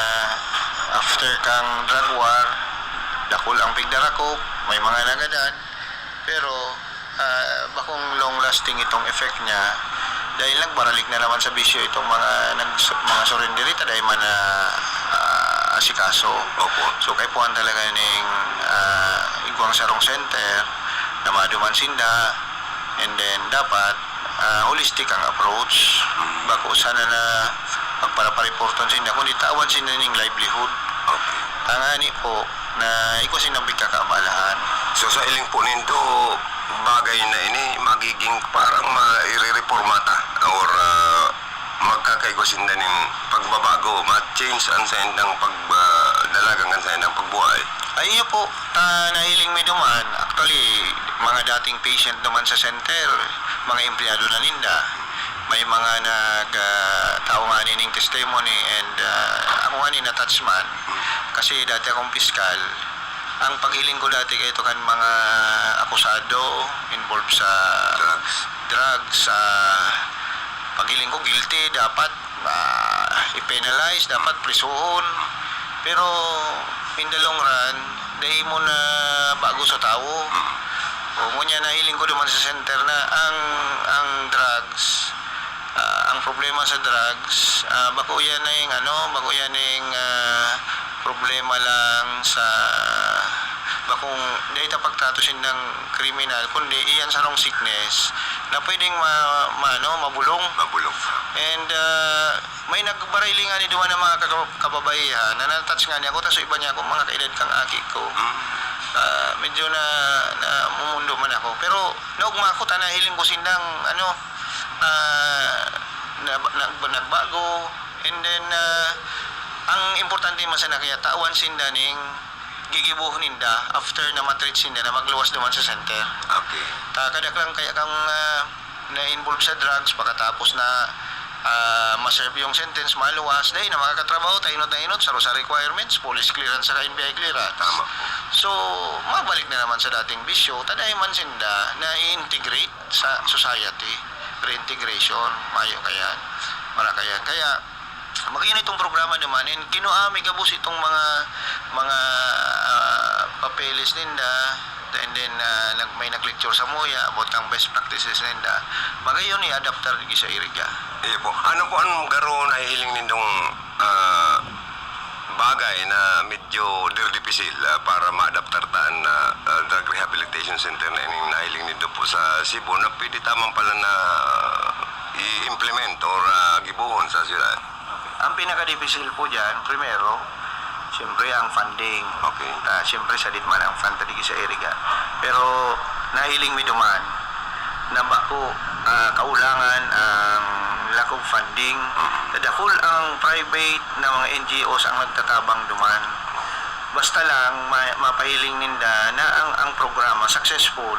after kang drug war, dakul ang pigdarakop, may mga nagadan. Pero, ah, bakong long-lasting itong effect niya dahil nagbaralik na naman sa bisyo itong mga nags-, mga surrenderita dahil man na, ah, asikaso. Opo. So, kaipuhan talaga ning, ah, igwang sarong center na maduman sinda, and then dapat, ah, holistic ang approach. Mm. Bako sana na magparapariporton sinda, kundi tawan sinda ning livelihood. Okay. Tangani po, na igwa sindang pagkakaabalahan. So, sa hiling po nindo, bagay na ini magiging parang mairereporma ta or, ah, magkakaigwa sinda nin pagbabago, ma-change ang saindang pag-, ah, dalagan kan saindang pagbuhay? Ay, iyo po. Ta, nahiling mi duman. Actually, mga dating patient duman sa center, mga empleyado na ninda. May mga nag, ah, tao nga ning testimony and, ah, ako nga ni na-touch man. Kasi dati akong piskal. Ang paghiling ko dati kaito kan mga akusado involved sa Drugs. drugs, ah, paghiling ko guilty, dapat, ah, i-penalize, dapat prisuhon. Pero in the long run, dai mo na bago sa tawo. O, ngunyan nahiling ko duman sa center na ang, ang drugs, ah, ang problema sa drugs, ah, bako yan na yung ano, bako yan na yung, ah, problema lang sa, bakong, dai ta pagtrato sindang kriminal, kundi iyan sarong sickness na pwedeng ma-, ma-, ano, mabulong. Mabulong. And, ah, may nagbarayling nga ni duman ng mga kaka-, kababaihan na na-touch nga niya ako, tas iba niya ako, mga kaedad kang aki ko. Mm. Ah, medyo na, namumundo man ako. Pero naugma ako, ta nahiling ko sindang, ano, ah, na, na, nagbago. And then, ah, ang importante man sana kaya tawan sinda ning gigibohon ninda after na matreat sinda na magluwas duman sa center. Okay. Ta, kadaklan kaya kang, ah, na-involve sa drugs, pakatapos na, ah, ma-serve yung sentence, maluwas, dai na makakatrabaho, ta inot na inot, saro sa requirements, police clearance saka N B I clearance. Tama po. So, mabalik na naman sa dating bisyo, ta dai man sinda na-integrate sa society, reintegration, mayo kayan, mara kayan. Kaya, magayon itong programa naman, and kinua mi gabos itong mga, mga, ah, papeles ninda, and then, ah, nag-, may nag-lecture sa muya about kang best practices ninda. Magayon i-adapt ta digdi sa Iriga. Iyo po. Ano po ang garo nahihiling nindong, ah, bagay na medyo dirdipisil, ah, para maadaptar ta an, ah, ah, drug rehabilitation center na ining nahiling nindo po sa Cebu na pwede ta man pala na, ah, i-implement or, ah, gibohon sa syudad? Okay. Ang pinakadipisil po diyan, primero, siyempre ang funding. Okay. Ah, siyempre, sadit man ang fund ta digdi sa Iriga. Pero nahiling mi duman na bako, ah, kaulangan ang lack of funding. Mhm. Dakul ang private na mga N G Os ang nagtatabang duman. Basta lang, ma-, mapahiling ninda na ang, ang programa successful,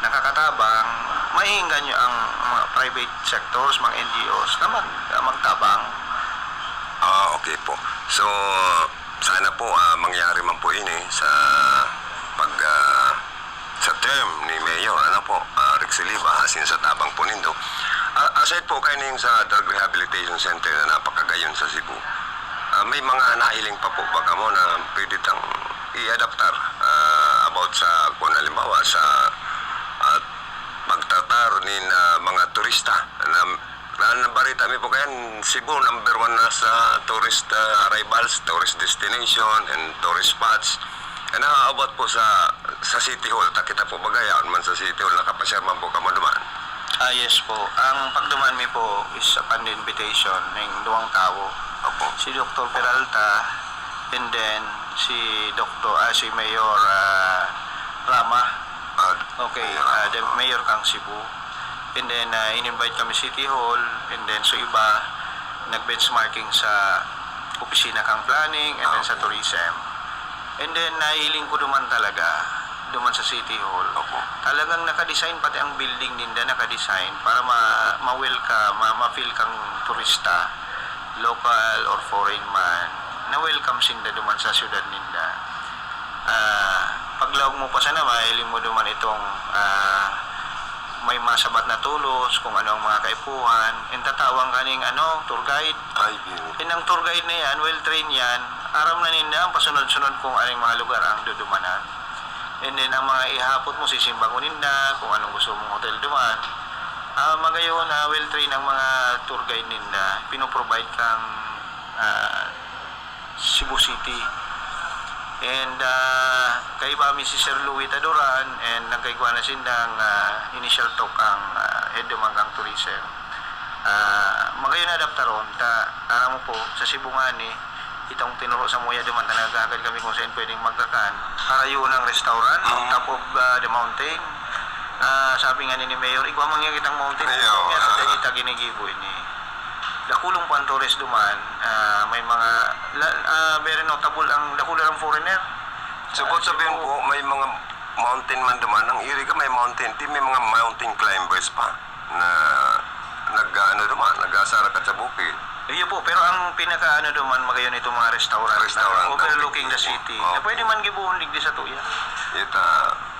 nakakatabang, mahihingan nyo ang mga private sectors, mga N G Os na mag-, magtabang. Ah, okay po. So, sana po, ah, mangyari man po ini sa pag, ah, sa term ni Mayor, ano po, ah, Rex Oliva, asin sa tabang po nindo. Ah, aside po kaining sa drug rehabilitation center na napakagayon sa Cebu, ah, may mga nahiling pa po ba kamo na pwede tang i-adaptar, ah, about sa, kung halimbawa, sa, ah, pagtratar nin, ah, mga turista na, na, nabarita mi po kayan, Cebu, number one na sa tourist, ah, arrivals, tourist destination, and tourist spots. And how about po sa, sa City Hall? Ta kita po bagay, yaon man sa City Hall, nakapasyar man po kamo duman? Ah, yes po. Ang pagduman mi po is upon the invitation ning duwang tawo. Opo. Si Doktor Peralta, and then si Doktor, ah, si Mayor, ah, Rama. Ah, Okay, ah, the mayor kang Cebu. And then, ah, in-invite kami City Hall. And then, so iba, nag-benchmarking sa opisina kang planning and then sa tourism. And then, nahiling ko duman talaga, duman sa City Hall. Opo. Talagang nakadesign, pati ang building ninda nakadesign para ma-, ma-welcome, ma-, ma-feel kang turista, local or foreign man, na-welcome sinda duman sa syudad ninda. Ah, paglaog mo pa sana, mahiling mo duman itong, ah, may masabat na tolos, kung ano ang mga kaipuhan. And tatawan ka ning, ano, tour guide. Ay, beautiful. And ang tour guide na yan, well-trained yan, aram na ninda ang pasunod-sunod kung anong mga lugar ang dudumanan. And then, ang mga ihapot mo, sisimbangon ninda kung anong gusto mong hotel duman. Ah, magayon, ah, well-trained ang mga tour guide ninda. Pinoprovide kang, ah, Cebu City. And, ah, kaiba mi si Sir Louis Taduran, and nagkaigwa na sindang, ah, initial talk ang, ah, head duman kang tourism. Ah, magayon na adaptaron ta, aram mo po, sa Cebu ngani, itong tinuro sa muya duman, ta naghahagad kami kung saan pwedeng magkakan. Harayo ng restaurant, on top of, ah, the mountain. Ah, sabi nga ni, ni Mayor, "Igwa man niya kitang mountain." Ayaw. Kaya sa dagita ginigibo ini. Dakulong po ang tourist duman, ah, may mga, la-, ah, very notable ang dakulo ang foreigner. Suppose sabihin po, may mga mountain man duman, ang Iriga may mountain, di may mga mountain climbers pa na nag-aano duman, nag-asarakat sa bukid. Iyo po, pero ang pinaka-ano duman, magayon itong mga restaurant na Restaurant, overlooking the overlooking. City. Na Opo. Pwede man gibohon digdi sa tuya. Ita,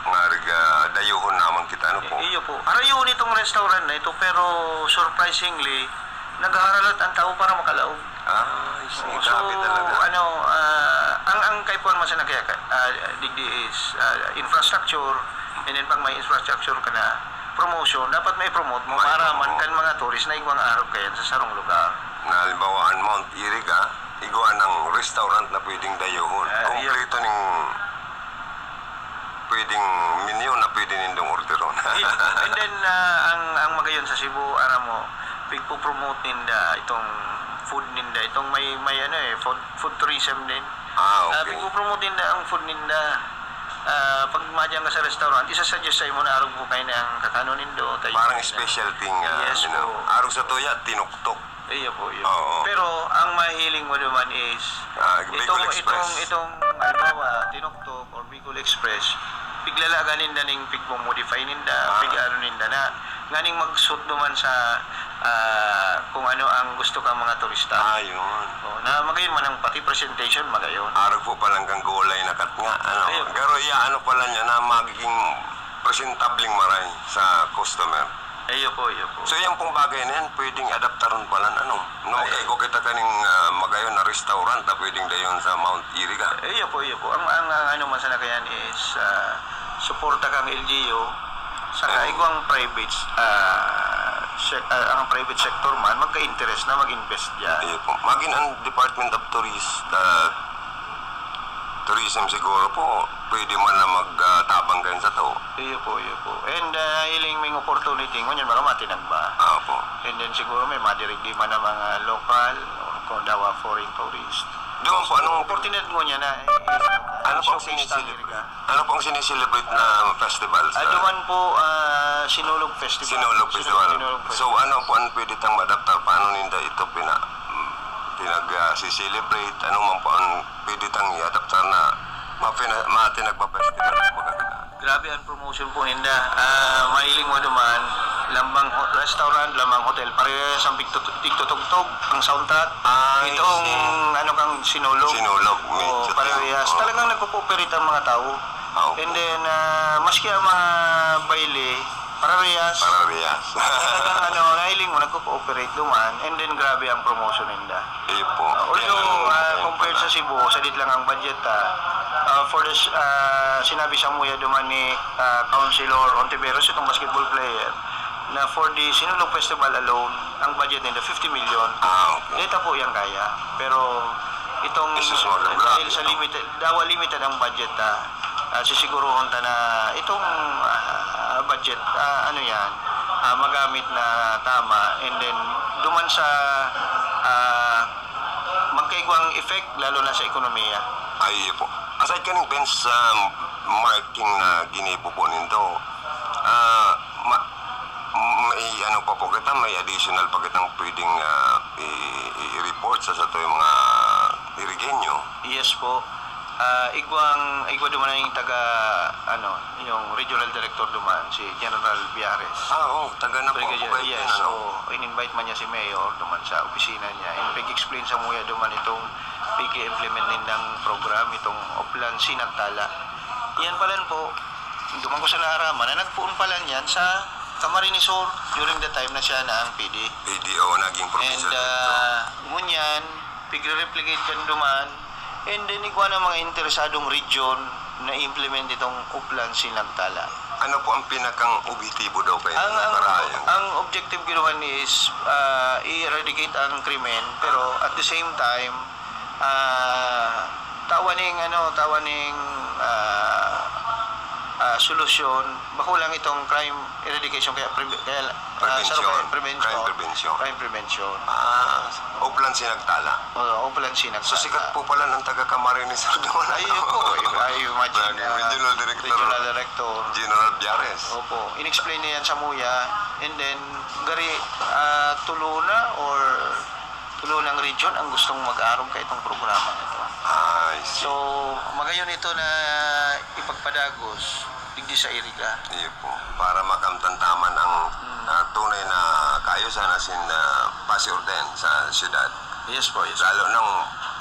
nga riga, dayohon naman kita, ano po? Iyo po. Harayo nitong restaurant na ito, pero surprisingly, naghaharalat ang tao para makalaog. Ah, I see. Oo, so, grabe talaga. Ano, ah, ang, ang kaipuhan man sana kaya, ah, digdi is, ah, infrastructure, and then pag may infrastructure ka na, promotion, dapat may promote mo May para man promote. Kan mga tourist na igwang arog kayan sa sarong lugar. Na halimbawa, ang Mount Iriga, igwa ng restaurant na pwedeng dayohon. Ah, iyo. Kompleto ning pwedeng menu na pwede nindong orderon. And then, ah, ang, ang magayon sa Cebu, aram mo, pigpo-promote ninda itong food ninda, itong may, may ano eh, food, food tourism din. Ah, Ah, okay. Pigpo-promote ninda ang food ninda. Ah, pag madyan ka sa restaurant, isa-suggest sa'yo mo na arog po kayo na ang kakano nindo. Tayo Parang na. Specialty nga, Yes you know. Po. Arog sa tuya, tinuktok. Iyo po, iyo. Oo. Pero ang mahiling mo naman is Ah, Bicol itong, Express. Itong, itong, halimbawa, tinuktok or Bicol Express, piglalagan ninda ning pigmo-modify ninda, Ah. Pig-ano ninda na, nganing mag-suit naman sa, ah, kung ano ang gusto kang mga turista. Ah, yun. Oh, na magayon man ang pati presentation, magayon. Arog po palang kang gulay na kat nga, ano. Ayun. Pero iya, ano pala niya, na magiging presentableng maray sa customer. Iyo po, iyo po. So, yan pong bagay na yan, pwedeng adaptaron pala, ano? No, Ay. Kaya ko kita kaning, ah, magayon na restaurant na pwedeng dayon sa Mount Iriga. Iyo po, iyo po. Ang, ang, ang ano man sana kayan is, ah, suporta kang L G U, sa Ayun. Kaigwang private, ah, sec-, ah, ang private sector man, magka-interest na mag-invest dyan. Iyo po. Magin ang Department of Tourist, ah, Tourism siguro po, pwede man na magtabang kayo sa tao. Iyo po, iyo po. And, ah, hiling ming opportunity, ngunyan mga matinag ba? Ah, opo. And then siguro may madirigdi man ang mga local or kung dawa foreign tourist. Doon po, anong Opportunity mo niya na, eh, Ano pong showcase ang siniselebrate? Iriga. Ano pong siniselebrate na festival Ah, sa duman po, ah, Sinulog Festival. Sinulog Festival. Sinulog So, Festival. Ano po ang pwede tang ma-adaptar? Paano ninda ito pina-, pinag, ah, si-celebrate? Ano man po ang pwede tang i-adaptar na mapina-, matinag pa festival? Kumbaga, Grabe ang promotion po ninda. Ah, mahiling mo duman, lambang ho-, restaurant, lambang hotel. Parehas ang pigtut-, pigtutugtog, ang soundtrack. Ah, I Itong see. Ano kang Sinulog. Sinulog, Oo, medyo parehas. Oo. Talagang nagko-cooperate ang mga tao. Ah, opo. And then, ah, maski ang mga baile, parehas. Parehas. Talagang ano, nahiling mo, nagko-cooperate duman. And then, grabe ang promotion ninda. Iyo po. Ah, although, Yan ang ah, compare pa sa na. Cebu, sadit lang ang budget, ah, ah, for the s-, ah, sinabi sa muya duman ni, ah, Councilor Ontiveros, itong basketball player, na for the Sinulog Festival alone, ang budget nila fifty million. Ah, okay. Kita po yan kaya. Pero itong Jesus, wala. Dahil sa limited, dawa limited ang budget, ah, ah, sisiguruhon ta na itong, ah, budget, ah, ano yan, ah, magamit na tama, and then duman sa, ah, magkaigwang effect, lalo na sa ekonomiya. Ay, iyo po. Aside kaning bench, um, marking na ginibo po nindo, Ah, ma-, may ano pa po kita, may additional pa kitang pwedeng, ah, i-, i-report sa, sa to yung mga Irigenyo. Yes po. Ah, igwang, igwa duman ang taga, ano, yung regional director duman, si General Biares. Ah, oo, taga na po Brigadier, ako kayo yes, dyan, ano? Oo. In-invite man niya si Mayor duman sa opisina niya. And pag-explain sa muya duman itong pag-implement nindang program, itong Oplan Sinagtala. Yan pala po, duman ko sa naaraman, na nagpoon pala niyan sa Camarines Sur during the time na siya na ang P D. P D, oo, naging provincial And, director. Ah, ngunyan, pigre-replicate kan duman, and then igwa ng mga interesadong region na implement itong Oplan Sinagtala. Ano po ang pinakang objetibo daw kayo Ang, ng ang, Parayan? Ang objective ginawa ni is, ah, i-eradicate ang krimen, pero at the same time, ah, tawaning, ano, tawaning, ah, ah, solusyon, bako lang itong crime eradication, kaya pre-, kaya, ah, Prevention. Sa Roque, prevention. Crime prevention. Crime prevention. Ah, Oplan Sinagtala. Oo, Oplan Sinagtala. So, sikat po pala ng taga Camarines Sur doon, Ay, ano? Yun po. Ay, ay, imagine, Naging ah, regional director, Regional Director. General Biares. Opo. In-explain niya yan sa muya. And then, gari, ah, tulo na or tulo ng region ang gustong mag-arog ka itong programa na ito. Ah, I see. So, magayon ito na ipagpadagos digdi sa Iriga. Iyo po. Para makamtan taman ang, Hmm. ah, tunay na kaayusan asin, ah, pasi-orden sa siyudad. Yes po, yes. Lalo nang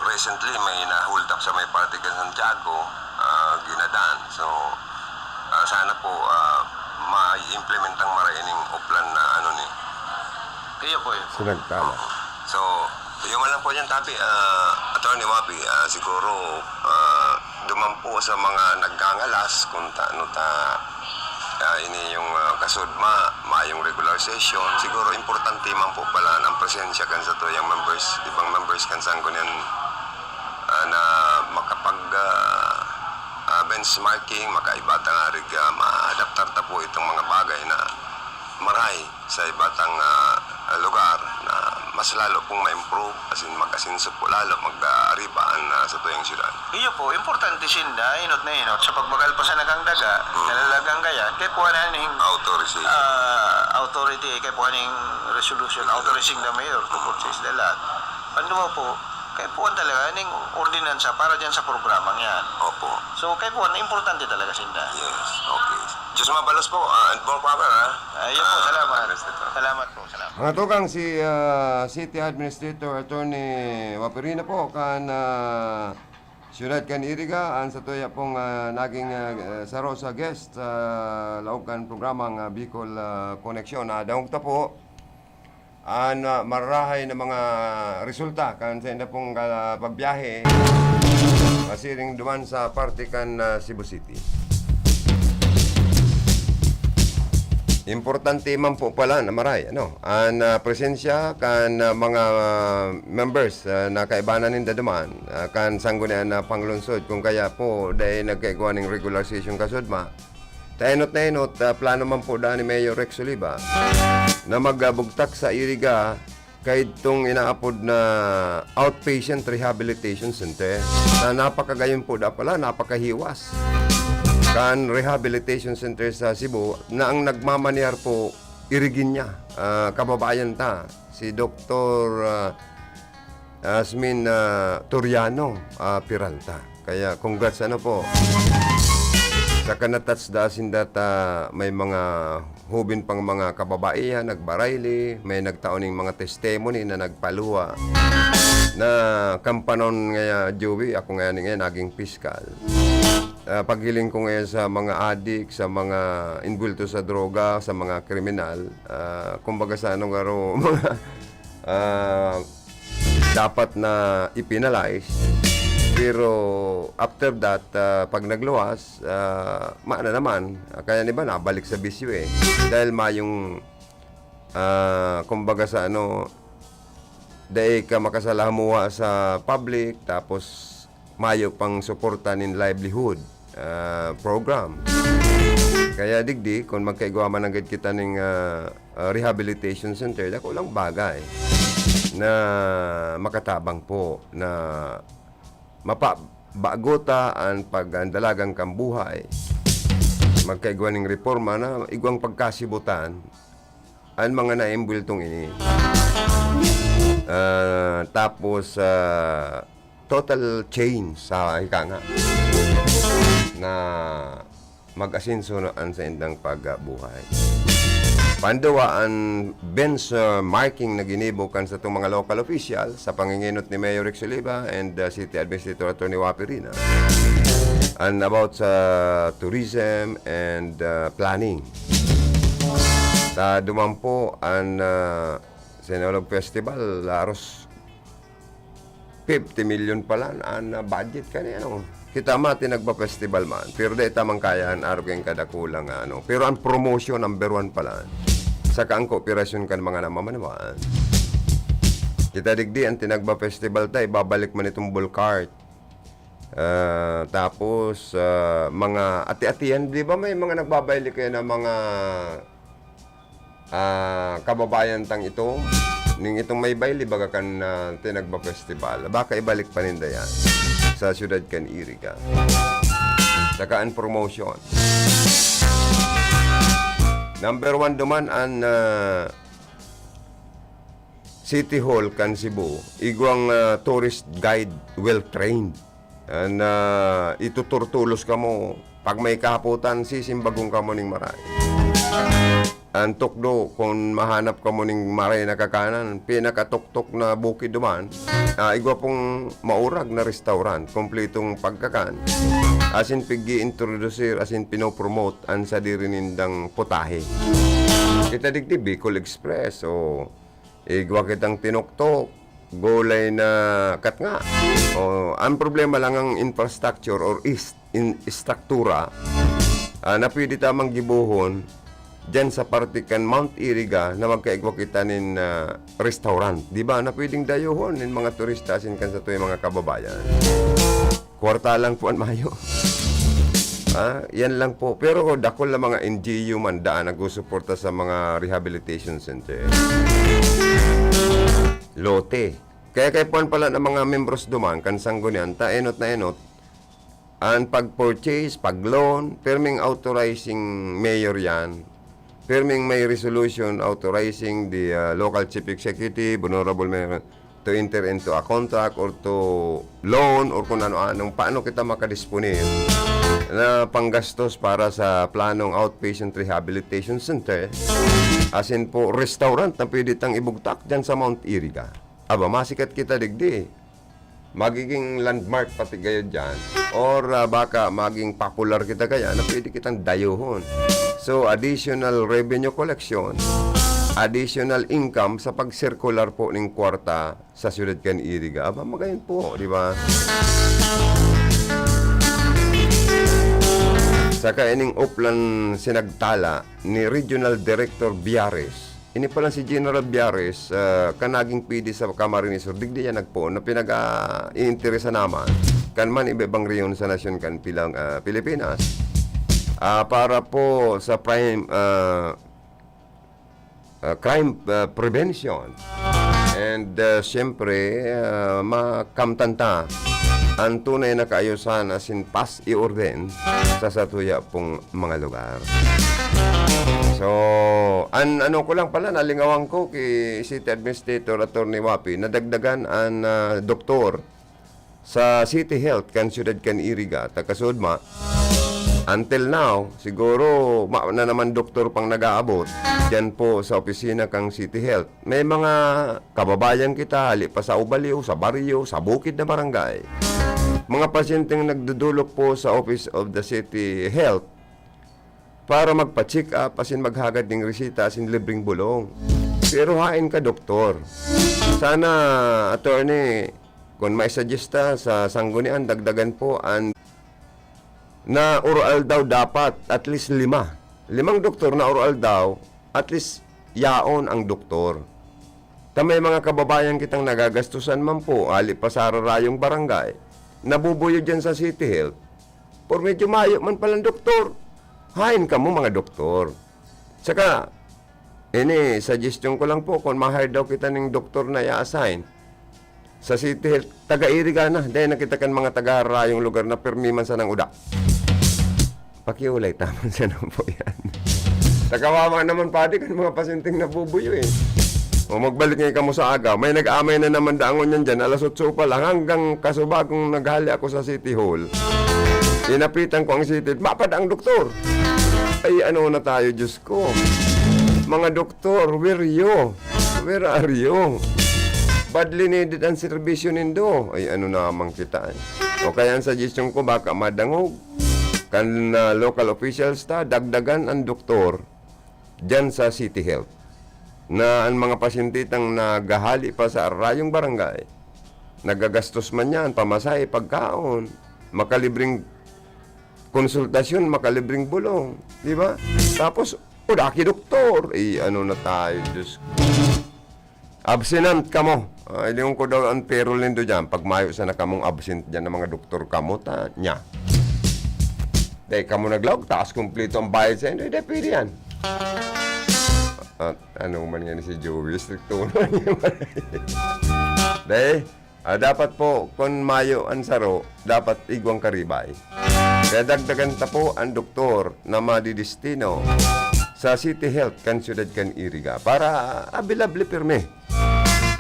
recently may na-hold up sa may parte kan Santiago, ah, ginadan. So, ah, sana po, ah, ma-implement ang maray ining Oplan na ano ni. Iyo po, iyo po. Sinagtala. So, iyo man lang po yan, Tapi, ah, Attorney Wabi, ah, siguro, ah, duman po sa mga nagngangalas kung ta-, ano ta, ah, ini yung, ah, kasudma, mayong regular session. Siguro importante man po pala ang presensya kan sa tuyang members, ibang members kan Sanggunian, ah, na makapag, ah, ah, benchmarking, makaiba ta nga rig, ah, maadaptar ta po itong mga bagay na maray sa iba tang, ah, lugar na mas lalo pong ma-improve, asin mag-asenso po lalo, mag-, ah, ariba an, ah, sa tuyang syudad. Iyo po, importante sinda, inot na inot, sa pagbagal pa sa nakang daga, Hmm. nalalagang gayan, kay puwa na ning, Authority. ah, authority, kay puwa ning resolution authorizing the mayor to purchase the land. Ang duwa po, kay puwa talaga ning ordinansa para dyan sa programang yan. Opo. So, kay puwa na importante talaga sinda. Yes, okay. Diyos mabalos po, ah, and more power, ha? Ah, iyo po, Ah, salamat. God bless you po. Salamat po, salamat. Mga tugang, si, ah, City Administrator Attorney Waperina po, kan, ah, Siyudad kan Iriga, an satuya pong, ah, naging, ah, ah, saro sa guest sa laog kan programang, ah, Bicol, ah, Connection. Ah, dangog ta po an, ah, marahay na mga resulta kan sainda pong, ah, pagbiyahe pasiring duman sa parte kan, ah, Cebu City. Importante man po pala na maray, ano, an, ah, presensya kan, ah, mga, ah, members, ah, na kaibanan ninda duman, ah, kan Sanggunian na Panglungsod. Kung kaya po, dai nagkaigwa ning regular session kasudma, ta enot na enot, ah, plano man po daan ni Mayor Rex Oliva na magbugtak sa Iriga kaidtong inaapod na outpatient rehabilitation center, na napakagayon po da pala, napakahiwas kan rehabilitation center sa Cebu, na ang nagmamaniyar po, Iriginya, ah, kababayan ta, si Doktor, ah, Asmin, ah, Toriano, ah, Peralta. Kaya congrats, ano po. Sa kanatats da sinda ta may mga hubin pang mga kababaihan, nagbarayli, may nagtao ning mga testimony na nagpaluwa. Na kan panon ngaya, Joey, ako ngani ngaya naging piskal. Ah, paghiling ko ngayon sa mga adik, sa mga inbulto sa droga, sa mga kriminal, ah, kumbaga sa ano, garo, mga, ah, dapat na i-penalize. Pero after that, ah, pag nagluwas, ah, maana naman. Ah, kaya iba nabalik sa bisyo eh. Dahil mayong, ah, kumbaga sa ano, dai ka makasalamuha sa public, tapos mayo pang suporta nin livelihood, ah, program. Kaya digdi, kung magkaigwa man nanggad kita ning, ah, ah, rehabilitation center, dako lang bagay na makatabang po na mapabago ta an pagdalagan kan buhay. magkaigwa ning reforma na igwang pagkasibutan an mga naimbweltong ini. Ah, tapos, ah, total change sa ika nga na mag-asenso na an saindang pagbuhay. Panduwa, an benchmarking na ginibo kan satong mga local official sa pangingenot ni Mayor Rex Oliva and, uh, City Administrator Attorney Wapi Rina, and about sa tourism and, uh, planning. Sa duman po, an, uh, Sinulog Festival, laros fifty million pala an, ah, budget kani ano. Kita ma, tinagba festival man, pero dai ta man kaya an arog kan kadakula nga ano. Pero ang promotion, number one pala. Saka ang kooperasyon kan mga namamanawaan. Kita digdi, ang tinagba festival ta, ibabalik man itong ball cart. Ah, tapos, ah, mga ati-atihan, di ba may mga nagbabayle kaya na mga ah, kababayan tang ito, ning itong may bayle baga kan, ah, Tinagba Festival. Baka ibalik pa ninda yan sa siyudad kan Iriga. Saka an promotion. Number one duman an, ah, City Hall kan Cebu. Igwang, ah, tourist guide well trained. An, ah, ituturtulos kamo. Pag may kahapotan, sisimbagon kamo ning maray. An tukdo, kun mahanap kamo ning maray na kakanan, pinakatuktok na bukid duman, ah, igwa pong maurag na restaurant, kompletong pagkakan, asin pig-iintrodusir, asin pinopromote an sadiri nindang putahe. Kita digdi, Bicol Express, o igwa kitang tinuktok, gulay na katnga. O, ang problema lang ang infrastructure or is-, in-, istruktura, ah, na pwede tamang gibohon diyan sa parte kan Mount Iriga na magkaigwa kita nin, ah, restaurant. Di ba? Na pwedeng dayohon nin mga turista asin kan satuyang mga kababayan. Kwarta lang po an mayo. Ah, yan lang po. Pero dakul na mga N G U man daan nagsusuporta sa mga rehabilitation center. Lote. Kaya kay puan pala ng mga membros duman, kan Sanggunian, ta enot na enot, an pag-purchase, pag-loan, pirming authorizing mayor yan. Pirming may resolution authorizing the, ah, local chief executive, honorable mayor, to enter into a contract or to loan or kung ano-anong paano kita makadisponer na panggastos para sa planong outpatient rehabilitation center, asin po restaurant na pwede tang ibugtak dyan sa Mount Iriga. Aba, masikat kita digdi. Magiging landmark pati gayo dyan. Or, ah, baka maging popular kita kaya na pwede kitang dayohon. So, additional revenue collection, additional income sa pag-circular po ning kwarta sa siyudad kan Iriga. Aba, magayon po, di ba? Saka ining Oplan Sinagtala ni Regional Director Biares. Ini pala si General Biares, ah, kan naging P D sa Camarines Sur, digdi yan nagpoon na pinag-, ah, iinteresa naman kan man iba-ibang rehiyon sa nasyon kan Pilang-, ah, Pilipinas. Ah, para po sa prime, ah, ah, crime, ah, prevention. And, ah, siyempre, ah, makamtan ta an tunay na kaayusan asin pas i-orden sa satuya pong mga lugar. So, an ano ko lang pala, nalingawan ko ki City Administrator Attorney Wapi, nadagdagan an, ah, doktor sa City Health kan siyudad kan Iriga, ta kasudma. Until now, siguro, ma-, na naman doktor pang nag-aabot diyan po sa opisina kan City Health. May mga kababayan kita, hali pa sa ubaliw, sa baryo, sa bukid na barangay. Mga pasyenteng nagdudulok po sa Office of the City Health para magpa-check up asin maghagad ning resita asin libreng bulong. Pero haen ka doktor. Sana, attorney, kun maisuggest ta sa Sanggunian, dagdagan po an na oroaldaw dapat at least lima. Limang doktor na oroaldaw, at least yaon ang doktor. Ta may mga kababayan kitang nagagastusan man po, hali pa sa hararayong barangay, nabubuyo diyan sa City Health. Por medyo mayo man palang doktor. Haen kamo mga doktor. Saka, ini, suggestion ko lang po, kung ma-hire daw kita ning doktor na i-assign sa City Health, taga-Iriga na, dahil nakita kan mga taga-harayong lugar na pirmi man sanang uda. Pakiulay, tama siya na po yan. Nakawawa naman, padi, kan mga pasyenteng nabubuyo eh. O magbalik ngayon kamo sa aga, may nag-amay na naman dangon yan dyan, alas otso pa lang, hanggang kasubagong naghali ako sa City Hall. Inapitan ko ang City Hall, mapad ang doktor. Ay, ano na tayo, Diyos ko. Mga doktor, where you? Where are you? Badly needed ang serbisyo nindo. Ay, ano naman kita eh. O kaya ang suggestion ko, baka madangog kan ah, local officials ta, dagdagan ang doktor dyan sa City Health. Na ang mga pasyente tang naghahali pa sa arayong barangay, nagagastos man yan, pamasahe, pagkaon, makalibreng konsultasyon, makalibreng bulong, di ba? Tapos, o daki doktor, eh, ano na tayo, Diyos ko. Absent kamo. Ay, lingon ko daw ang perol nindo dyan. Pag mayo sana kamong absent dyan ng mga doktor kamo, ta, nya. Dahil kamo naglaog, taas kumpleto ang bayad sa inyo, hindi pwede yan. At ano man yan si Joey, stricto man yan. Dahil, ah, dapat po, kung mayo ang saro, dapat igwang karibay. Kaya dagdagan ta po ang doktor na madidestino sa City Health kan siyudad kan Iriga para abilable pirmi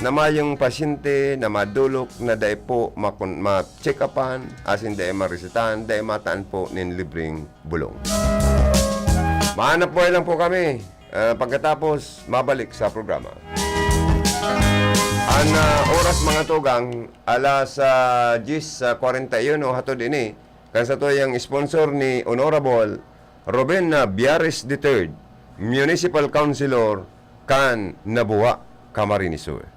na mayong pasyente na madolok na dai po makon-, ma-check-upan, asin dai maresetahan, dai mataan po nin libreng bulong. Mahanap buhay lang po kami. Ah, pagkatapos, mabalik sa programa. Ang ah, oras, mga tugang, alas ah, diyes kwarenta y uno hatod ini, kan satuyang sponsor ni Honorable Ruben na Biares the third, Municipal Councilor kan Nabua, Camarines Sur.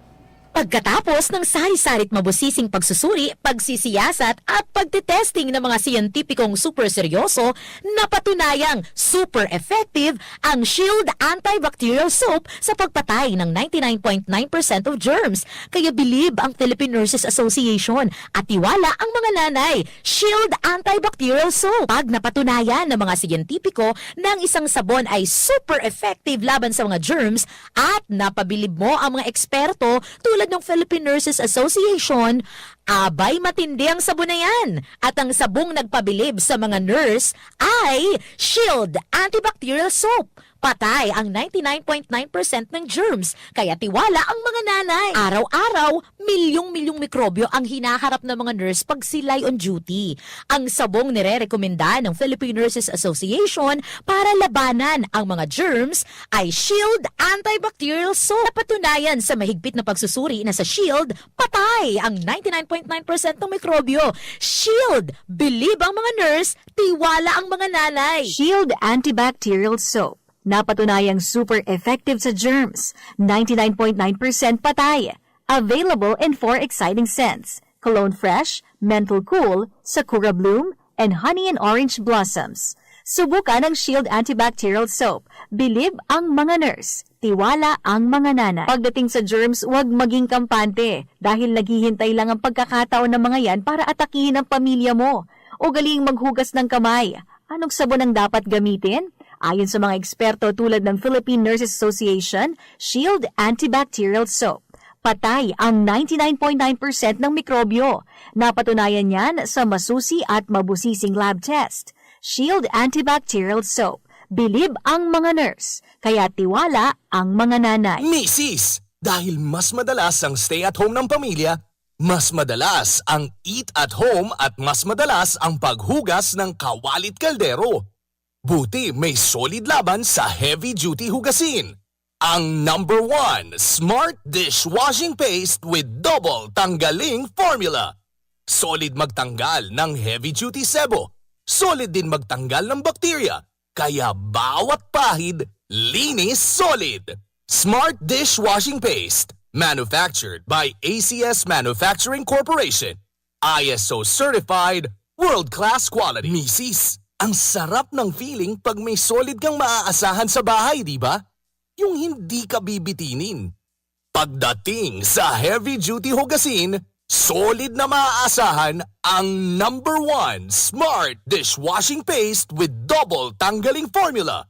Pagkatapos ng sari-sari't mabusising pagsusuri, pagsisiyasat at pagtetesting ng mga siyentipikong super seryoso, napatunayang super effective ang Shield Antibacterial Soap sa pagpatay ng ninety nine point nine percent of germs. Kaya bilib ang Philippine Nurses Association at tiwala ang mga nanay. Shield Antibacterial Soap. Pag napatunayan ng mga siyentipiko na ang isang sabon ay super effective laban sa mga germs at napabilib mo ang mga eksperto tulad ng Philippine Nurses Association, abay, matindi ang sabon na yan. At ang sabong nagpabilib sa mga nurse ay Shield Antibacterial Soap. Patay ang ninety nine point nine percent ng germs, kaya tiwala ang mga nanay. Araw-araw, milyong-milyong mikrobyo ang hinaharap ng mga nurse pag sila'y on duty. Ang sabong nirerekomenda ng Philippine Nurses Association para labanan ang mga germs ay Shield Antibacterial Soap. Napatunayan sa mahigpit na pagsusuri na sa Shield, patay ang ninety nine point nine percent ng mikrobyo. Shield, bilib ang mga nurse, tiwala ang mga nanay. Shield Antibacterial Soap. Napatunayang super effective sa germs, ninety nine point nine percent patay. Available in four exciting scents: Cologne Fresh, Menthol Cool, Sakura Bloom, and Honey and Orange Blossoms. Subukan ang Shield Antibacterial Soap. Bilib ang mga nurse. Tiwala ang mga nanay. Pagdating sa germs, huwag maging kampante dahil naghihintay lang ang pagkakataon ng mga yan para atakihin ang pamilya mo. Ugaliing maghugas ng kamay. Anong sabon ang dapat gamitin? Ayon sa mga eksperto tulad ng Philippine Nurses Association, Shield Antibacterial Soap. Patay ang ninety nine point nine percent ng mikrobyo. Napatunayan yan sa masusi at mabusising lab test. Shield Antibacterial Soap. Bilib ang mga nurse, kaya tiwala ang mga nanay. Misis, dahil mas madalas ang stay at home ng pamilya, mas madalas ang eat at home at mas madalas ang paghugas ng kawalit kaldero. Buti may Solid laban sa heavy duty hugasin. Ang number one, Smart Dishwashing Paste with Double Tanggaling Formula. Solid magtanggal ng heavy duty sebo. Solid din magtanggal ng bakterya. Kaya bawat pahid, linis solid. Smart Dishwashing Paste. Manufactured by A C S Manufacturing Corporation. I S O certified, world-class quality. Misis, ang sarap ng feeling pag may Solid kang maaasahan sa bahay, di ba? Yung hindi ka bibitinin. Pagdating sa heavy duty hugasin, Solid na maaasahan ang number one Smart Dishwashing Paste with Double Tanggaling Formula.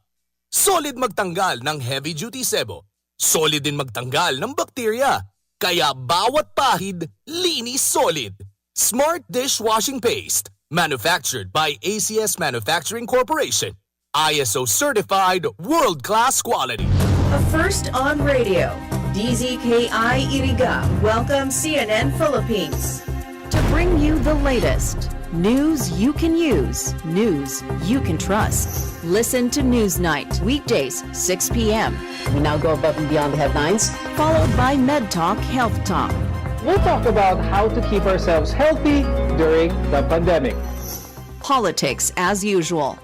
Solid magtanggal ng heavy duty sebo. Solid din magtanggal ng bakterya. Kaya bawat pahid, linis Solid. Smart Dishwashing Paste. Manufactured by A C S Manufacturing Corporation. I S O certified, world-class quality. A first on radio, D Z K I Iriga welcomes C N N Philippines to bring you the latest news you can use, news you can trust. Listen to Newsnight, weekdays, six p.m. We now go above and beyond the headlines, followed by Med Talk Health Talk. We'll talk about how to keep ourselves healthy during the pandemic. Politics as usual.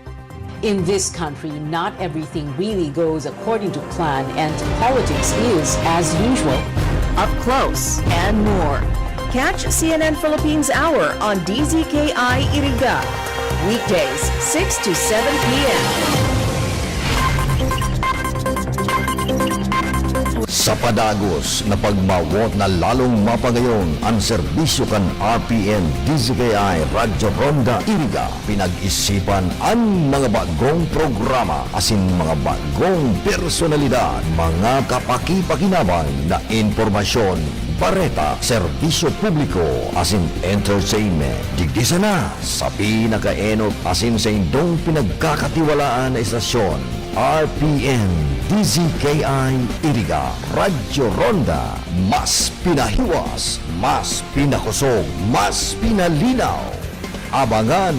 In this country, not everything really goes according to plan, and politics is as usual. Up close and more. Catch C N N Philippines Hour on D Z K I Iriga, weekdays, six to seven p.m. Sa padagos na pagmawot na lalong mapagayon an serbisyo kan R P N D Z K I Radyo Ronda Iriga, pinag-isipan an mga bagong programa asin mga bagong personalidad, mga kapakipakinabang na impormasyon, bareta, serbisyo publiko asin entertainment. Digdi sana sa pinakaenot asin saindong pinagkakatiwalaan na estasyon, R P N D Z K I Iriga, Radyo Ronda, mas pinahiwas, mas pinakosog, mas pinalinaw. Abangan!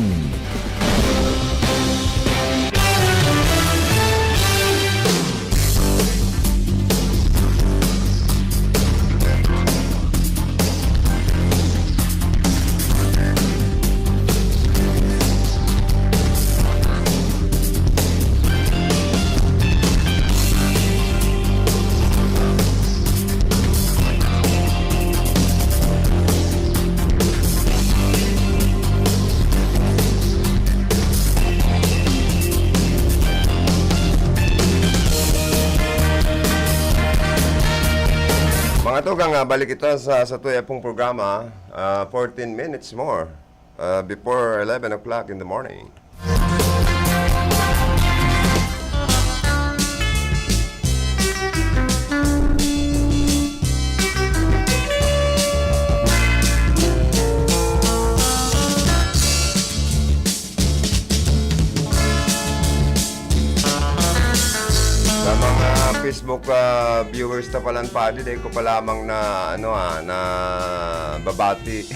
Mga tugang, ah, balik kita sa, sa tuya pong programa, ah, fourteen minutes more, ah, before eleven o'clock in the morning. Sa mga Facebook, ah, viewers ta palan, padi, dai ko pa lamang na, ano, ah, na babati.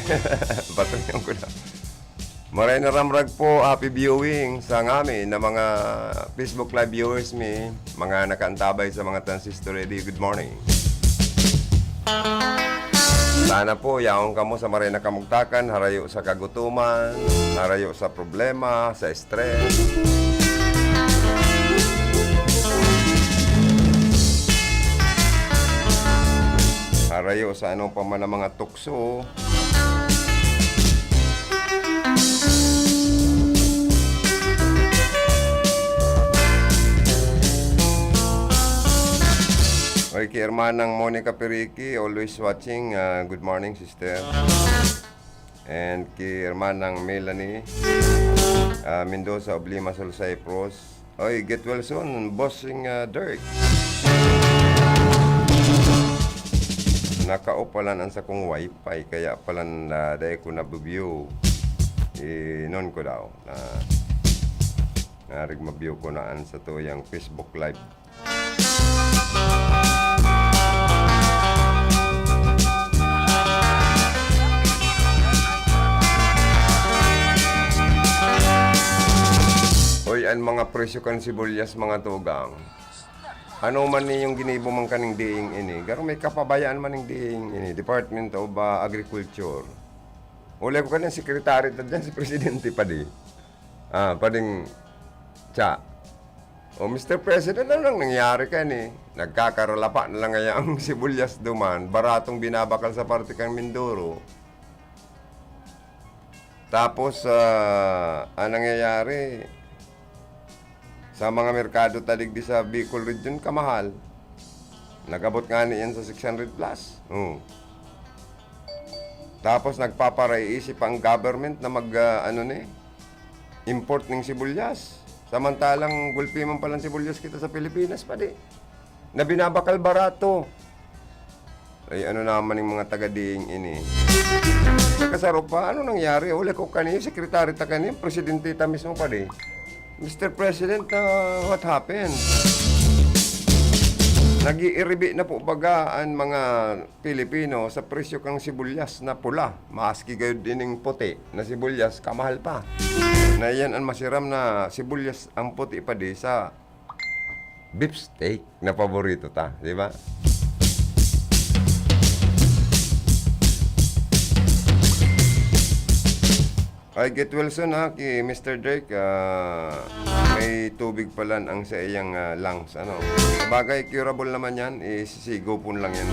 Batuyan ko na. Maray na ramrag po, happy viewing sa ngamin na mga Facebook Live viewers mi, mga nakaantabay sa mga transistor radio. Good morning. Sana po, yaon kamo sa maray na kamugtakan, harayo sa kagutoman, harayo sa problema, sa stress. Harayo sa anong pa man ang mga tukso. Oy, ki Hermanang Monica Periki, always watching. Ah, good morning, sister. And ki Hermanang Melanie, ah, Mendoza of Limassol, Cyprus. Oy, get well soon, Bossing, ah, Dirk. Naka-off palan an sakong wifi, kaya palan, ah, dai ko nabi-view. Inon ko daw na, narig ma-view ko na an satuyang Facebook Live. Oy, an mga presyo kan sibuyas, mga tugang. Ano man nin ginibo man kaning diing ini, garo may kapabayaan man nin diing ini, Department of, ah, Agriculture. Ulay ko kaning secretary ta diyan, si Presidente pa di. Ah, pading, tsa. O, Mister President, ano nang nangyari kani? Nagkakaralapa na lang ngaya ang sibuyas duman, baratong binabakal sa parte kan Mindoro. Tapos, ah, ang nangyayari, sa mga merkado ta digdi sa Bicol Region, kamahal. Nag-abot ngani yan sa six hundred plus. Oh. Tapos nagpaparaiisip pa ang government na mag, ah, ano ni, import ning sibuyas. Samantalang gulpi man palang sibuyas kita sa Pilipinas, padi, na binabakal barato. Ay, ano naman yung mga taga-diing ini? Kasaro pa, ano nangyari? Huli ko kaniyo, sekretary ta kaniyo, presidente ta mismo pa di. Mister President, ah, what happened? Nag-iiribi na po baga an mga Pilipino sa presyo kang sibulyas na pula. Maski gayud ining puti na sibulyas, kamahal pa. Na iyan an masiram na sibulyas ang puti pa di sa beef steak na paborito ta, di ba? Ay, get well soon, ha, ki Mister Drake. Ah, may tubig pala ang sa iyang, ah, lungs, ano. Sabagay, curable naman yan. Isisigupon lang yan.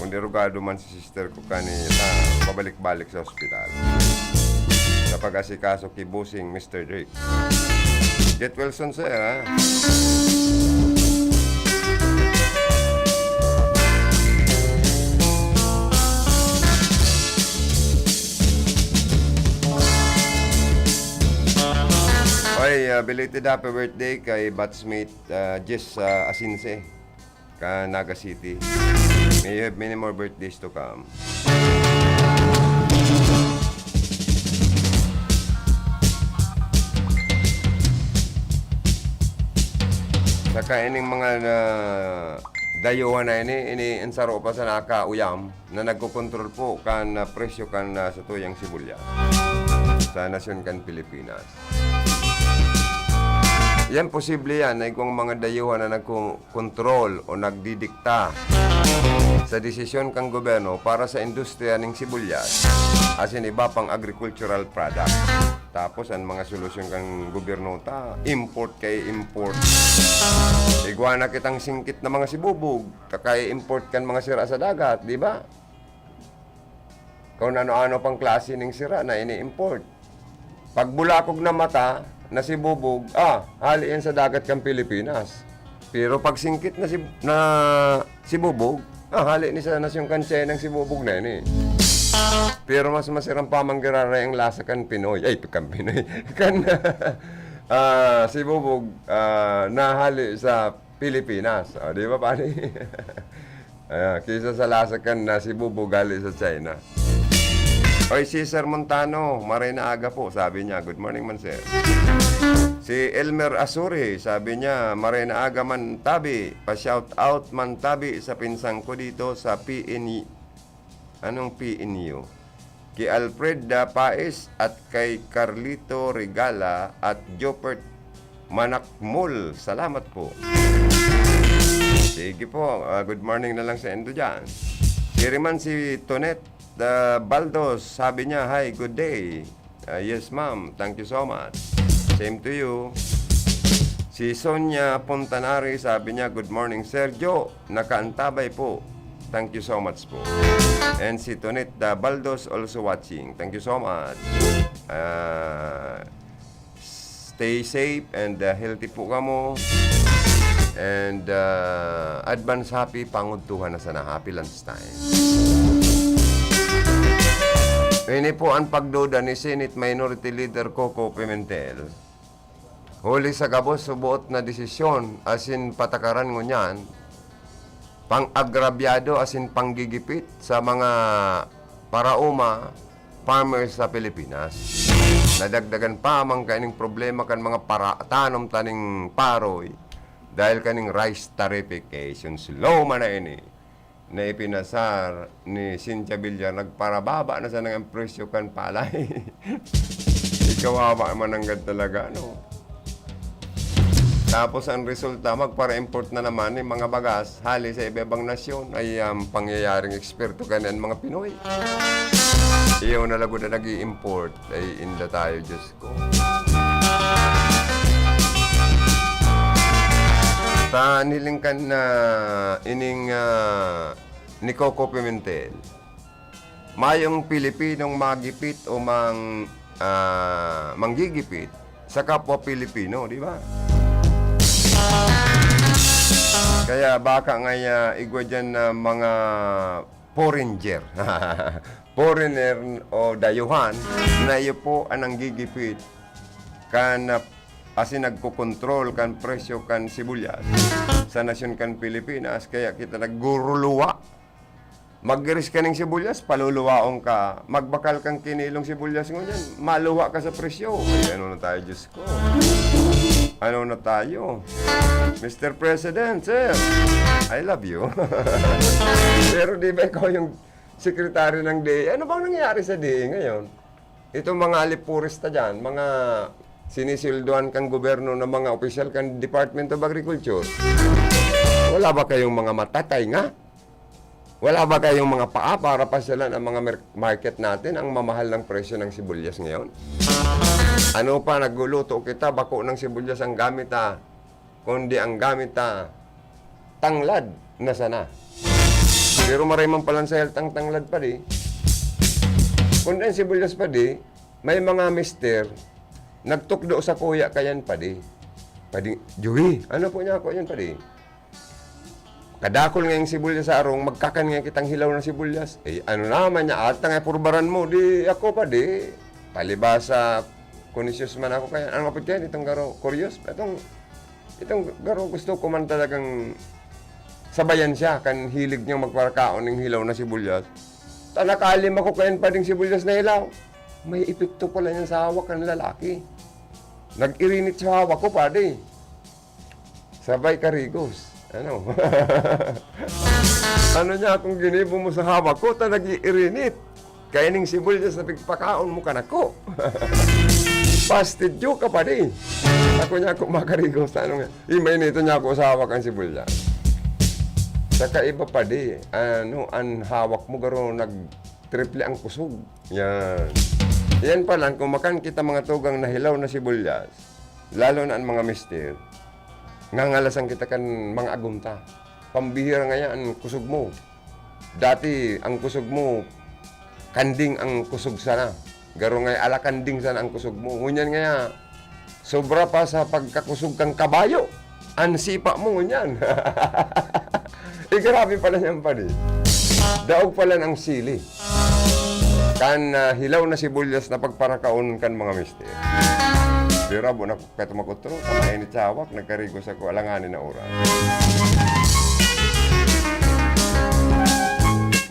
Kung derugado man si sister ko kanina, pabalik-balik sa ospital. Sa pag-asikaso ki Bossing, Mister Drake. Get well soon, sir, ha? Oy, ah, belated happy birthday kay batchmate, ah, Jess, ah, Asinse, ka Naga City. May you have many more birthdays to come. Saka ining mga na, dayuhan na ini, ini ang saro pa sa nakauyam na nagkokontrol po kan, ah, presyo kan, ah, satuyang sibuyas sa nasyon kan Pilipinas. Yan, posible yan na igwang mga dayuhan na nagkokontrol o nagdidikta sa desisyon kan gobyerno para sa industriya ning sibuyas asin iba pang agricultural product. Tapos, ang mga solusyon kan gobyerno ta, import kay import. Igwa na kitang singkit na mga sibubog, ta kay import kan mga sira sa dagat, di ba? Kung ano-ano pang klase ning sira na ini-import. Pag bulakog na mata, na sibubog, ah, hali yan sa dagat kan Pilipinas. Pero pag singkit na sib-, na sibubog, ah, hali ni sa nasyon kan China ang sibubog na ini. Pero mas masirang pa manggiraray ang lasa kan Pinoy. Ay, kan Pinoy. Kan, ah, sibubog, ah, na hali sa Pilipinas. O, di ba, pare? Ah, kaysa sa lasa kan na sibubog hali sa China. Oy, si Sir Montano, maray na aga po, sabi niya. Good morning man, sir. Si Elmer Asuri, sabi niya, maray na aga man, tabi. Pa-shout out man, tabi, sa pinsang ko dito sa P N U. Anong P N U? Ki Alfred Pais at kay Carlito Regala at Jopert Manakmol. Salamat po. Sige po, ah, good morning na lang sa indo dyan. Siring man si Tonet, ah, Baldos, sabi niya, "Hi, good day." Ah, yes, ma'am. Thank you so much. Same to you. Si Sonia Puntanari, sabi niya, "Good morning, Sergio." Nakaantabay po. Thank you so much po. And si Tonet, ah, Baldos also watching. Thank you so much. Ah, stay safe and, ah, healthy po kamo. And, ah, advance happy pangudtuhan na sana. Happy lunch time. Ini po ang pagduda ni Senate Minority Leader Coco Pimentel. Huli sa gabos suboot na desisyon asin patakaran ngunyan, pang-agrabyado asin panggigipit sa mga paraoma, farmers sa Pilipinas. Nadagdagan pa man kaining problema kan mga para-, tanom ta ning paroy dahil kaning rice tariffication. Slow man na ini na ipinasar ni Cynthia Villar, nagparababa na sana ang presyo kan palay. Ikawawa man nanggad talaga, no? Tapos ang resulta, magpara-import na naman ni mga bagas hali sa iba-ibang nasyon. Ay, ang pangyayaring eksperto kanian mga Pinoy. Iyo na lagod na nag-i-import. Ay, inda tayo, Diyos ko. Ta, niling kan na ining, ah, ni Coco Pimentel. Mayong Pilipinong magipit o mang-, ah, manggigipit sa kapwa Pilipino, di ba? Kaya baka nga, ah, igwa dyan na mga foreigner. Foreigner o dayuhan na iyo po ang nanggigipit kan, ah, asin nagkokontrol kan presyo kan sibuyas sa nasyon kan Pilipinas. Kaya kita nagguruluwa. Maggiris ka ning sibuyas, paluluwaon ka. Magbakal kang kinilong sibuyas ngunyan, maluwa ka sa presyo. Ay, ano na tayo, Diyos ko? Ano na tayo? Mister President, sir, I love you. Pero di ba ikaw yung sekretaryo ng D A? Ano bang nangyayari sa D A ngayon? Itong mga alipurista dyan, mga sinisilduhan kang gobyerno ng mga opisyal kang Department of Agriculture, wala ba kayong mga mata, tainga? Wala ba kayong mga paa para pasyalan ang mga mer-, market natin, ang mamahal ng presyo ng sibuyas ngayon? Ano pa, nagluluto kita, bako ng sibuyas ang gamit, ah, kundi ang gamit, ah, tanglad na sana. Pero maray man palan sa health ang tanglad, padi. Kundi ang sibuyas, padi, may mga mister, nagtukdo sa kuya kayan, padi. Padi, Joey, ano po niya ako yan, padi? Kadakol ngayong sibuyas sa arong, magkakan nga kitang hilaw na sibuyas. Eh, ano naman niya, ata nga purbaran mo, di ako pa, di. Palibasa, conscious man ako kaya, ano nga po yan, itong garo, curious, itong, itong garo gusto ko man talagang sabayan siya, kan hilig niyang magparakaon ng hilaw na sibuyas. Ta nakalim ako kayan pa ding sibuyas na hilaw. May epekto pala yan sa hawak ng lalaki. Nag-irinit sa hawak ko, padi. Sabay karigos. Ano? Ano niya akong ginibo mo sa hawak ko, ta nag-iirinit. Kaya ning sibuyas na pigpakaon mo kanako. Pastidyo ka, padi. Ako niya ako makarigos. Ano nga? Imainito niya ako sa hawak ang sibuyas. Sa kaiba, padi, ano, ang hawak mo, garo, nag-triple ang kusog. Yan. Yan pala, kung makan kita mga tugang na hilaw na sibuyas, lalo na ang mga mister, ngangalasan kita kan mga agom ta. Pambihira ngayan ang kusog mo. Dati, ang kusog mo, kanding ang kusog sana. Garo ngay, ala kanding sana ang kusog mo. Ngunyan ngaya, sobra pa sa pagkakusog kang kabayo. Ang sipa mo ngunyan. Eh, grabe pala yan, padi. Daog pala ng sili. Kan, ah, hilaw na sibuyas na pagparakaon kan mga mister. Pero abo na kahit makutro, kamainit sa hawak, nagkarigos ako, alanganin na oras.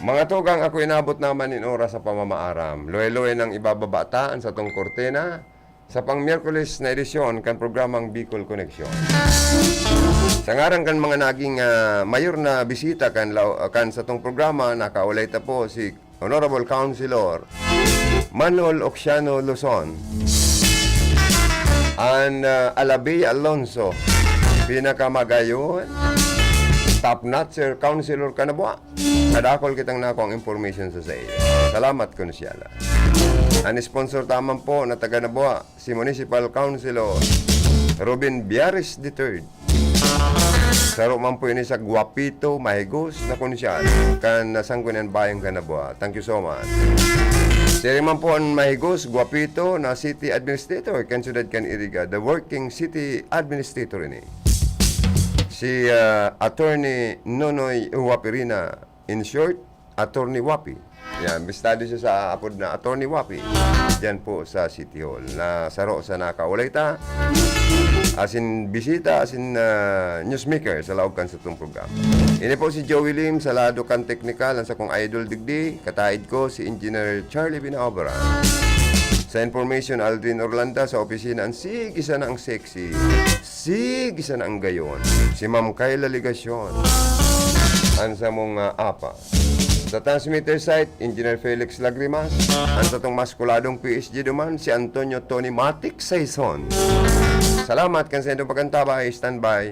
Mga tugang, ako inabot naman in oras sa pamamaaram. Luwe-luwe nang ibababa ta an satong kurtina sa pang-Miyerkules na edisyon kan programang Bicol Connection. Sa ngaran kan mga naging, ah, mayor na bisita kan lao-, kan satong programa, nakaulay ta po si Honorable Councilor Manol Oxiano Luzon, an, ah, Alabi Alonso, pinakamagayon, top-notcher Councilor Kanabua. Kadakol kitang nakuang information sa saiya. Salamat, Konsyala. An sponsor ta man po na taga Nabua, si Municipal Councilor Ruben Biares the third. Saro man po ini sa gwapito, mahigos na konsyal kan Sangguniang Bayang kan Nabua. Thank you so much. Siring man po an mahigos, gwapito na city administrator kan siyudad kan Iriga, the working city administrator ini. Si, ah, Attorney Nonoy Huapirina, in short, Attorney Wapi. Yan, bistado siya sa apod na Attorney Wapi. Diyan po sa City Hall. Na saro sa nakaulay ta. Asin bisita, asin, ah, newsmaker sa laog kan satong programa. Ini po si Joey Lim sa lado kan teknikal, ang sakong idol digdi, kataid ko si Engineer Charlie Binaobra. Sa information, Aldrin Orlanda sa opisina, ang sige sana ang sexy. Sige sana ang gayon. Si Ma'am Kayla Legacion. Ang samong, ah, apa. Sa transmitter site, Engineer Felix Lagrimas. Ang satong maskuladong P S G duman, si Antonio Tony Matic Saison. Salamat kan sa inyong pagkantabay. Standby.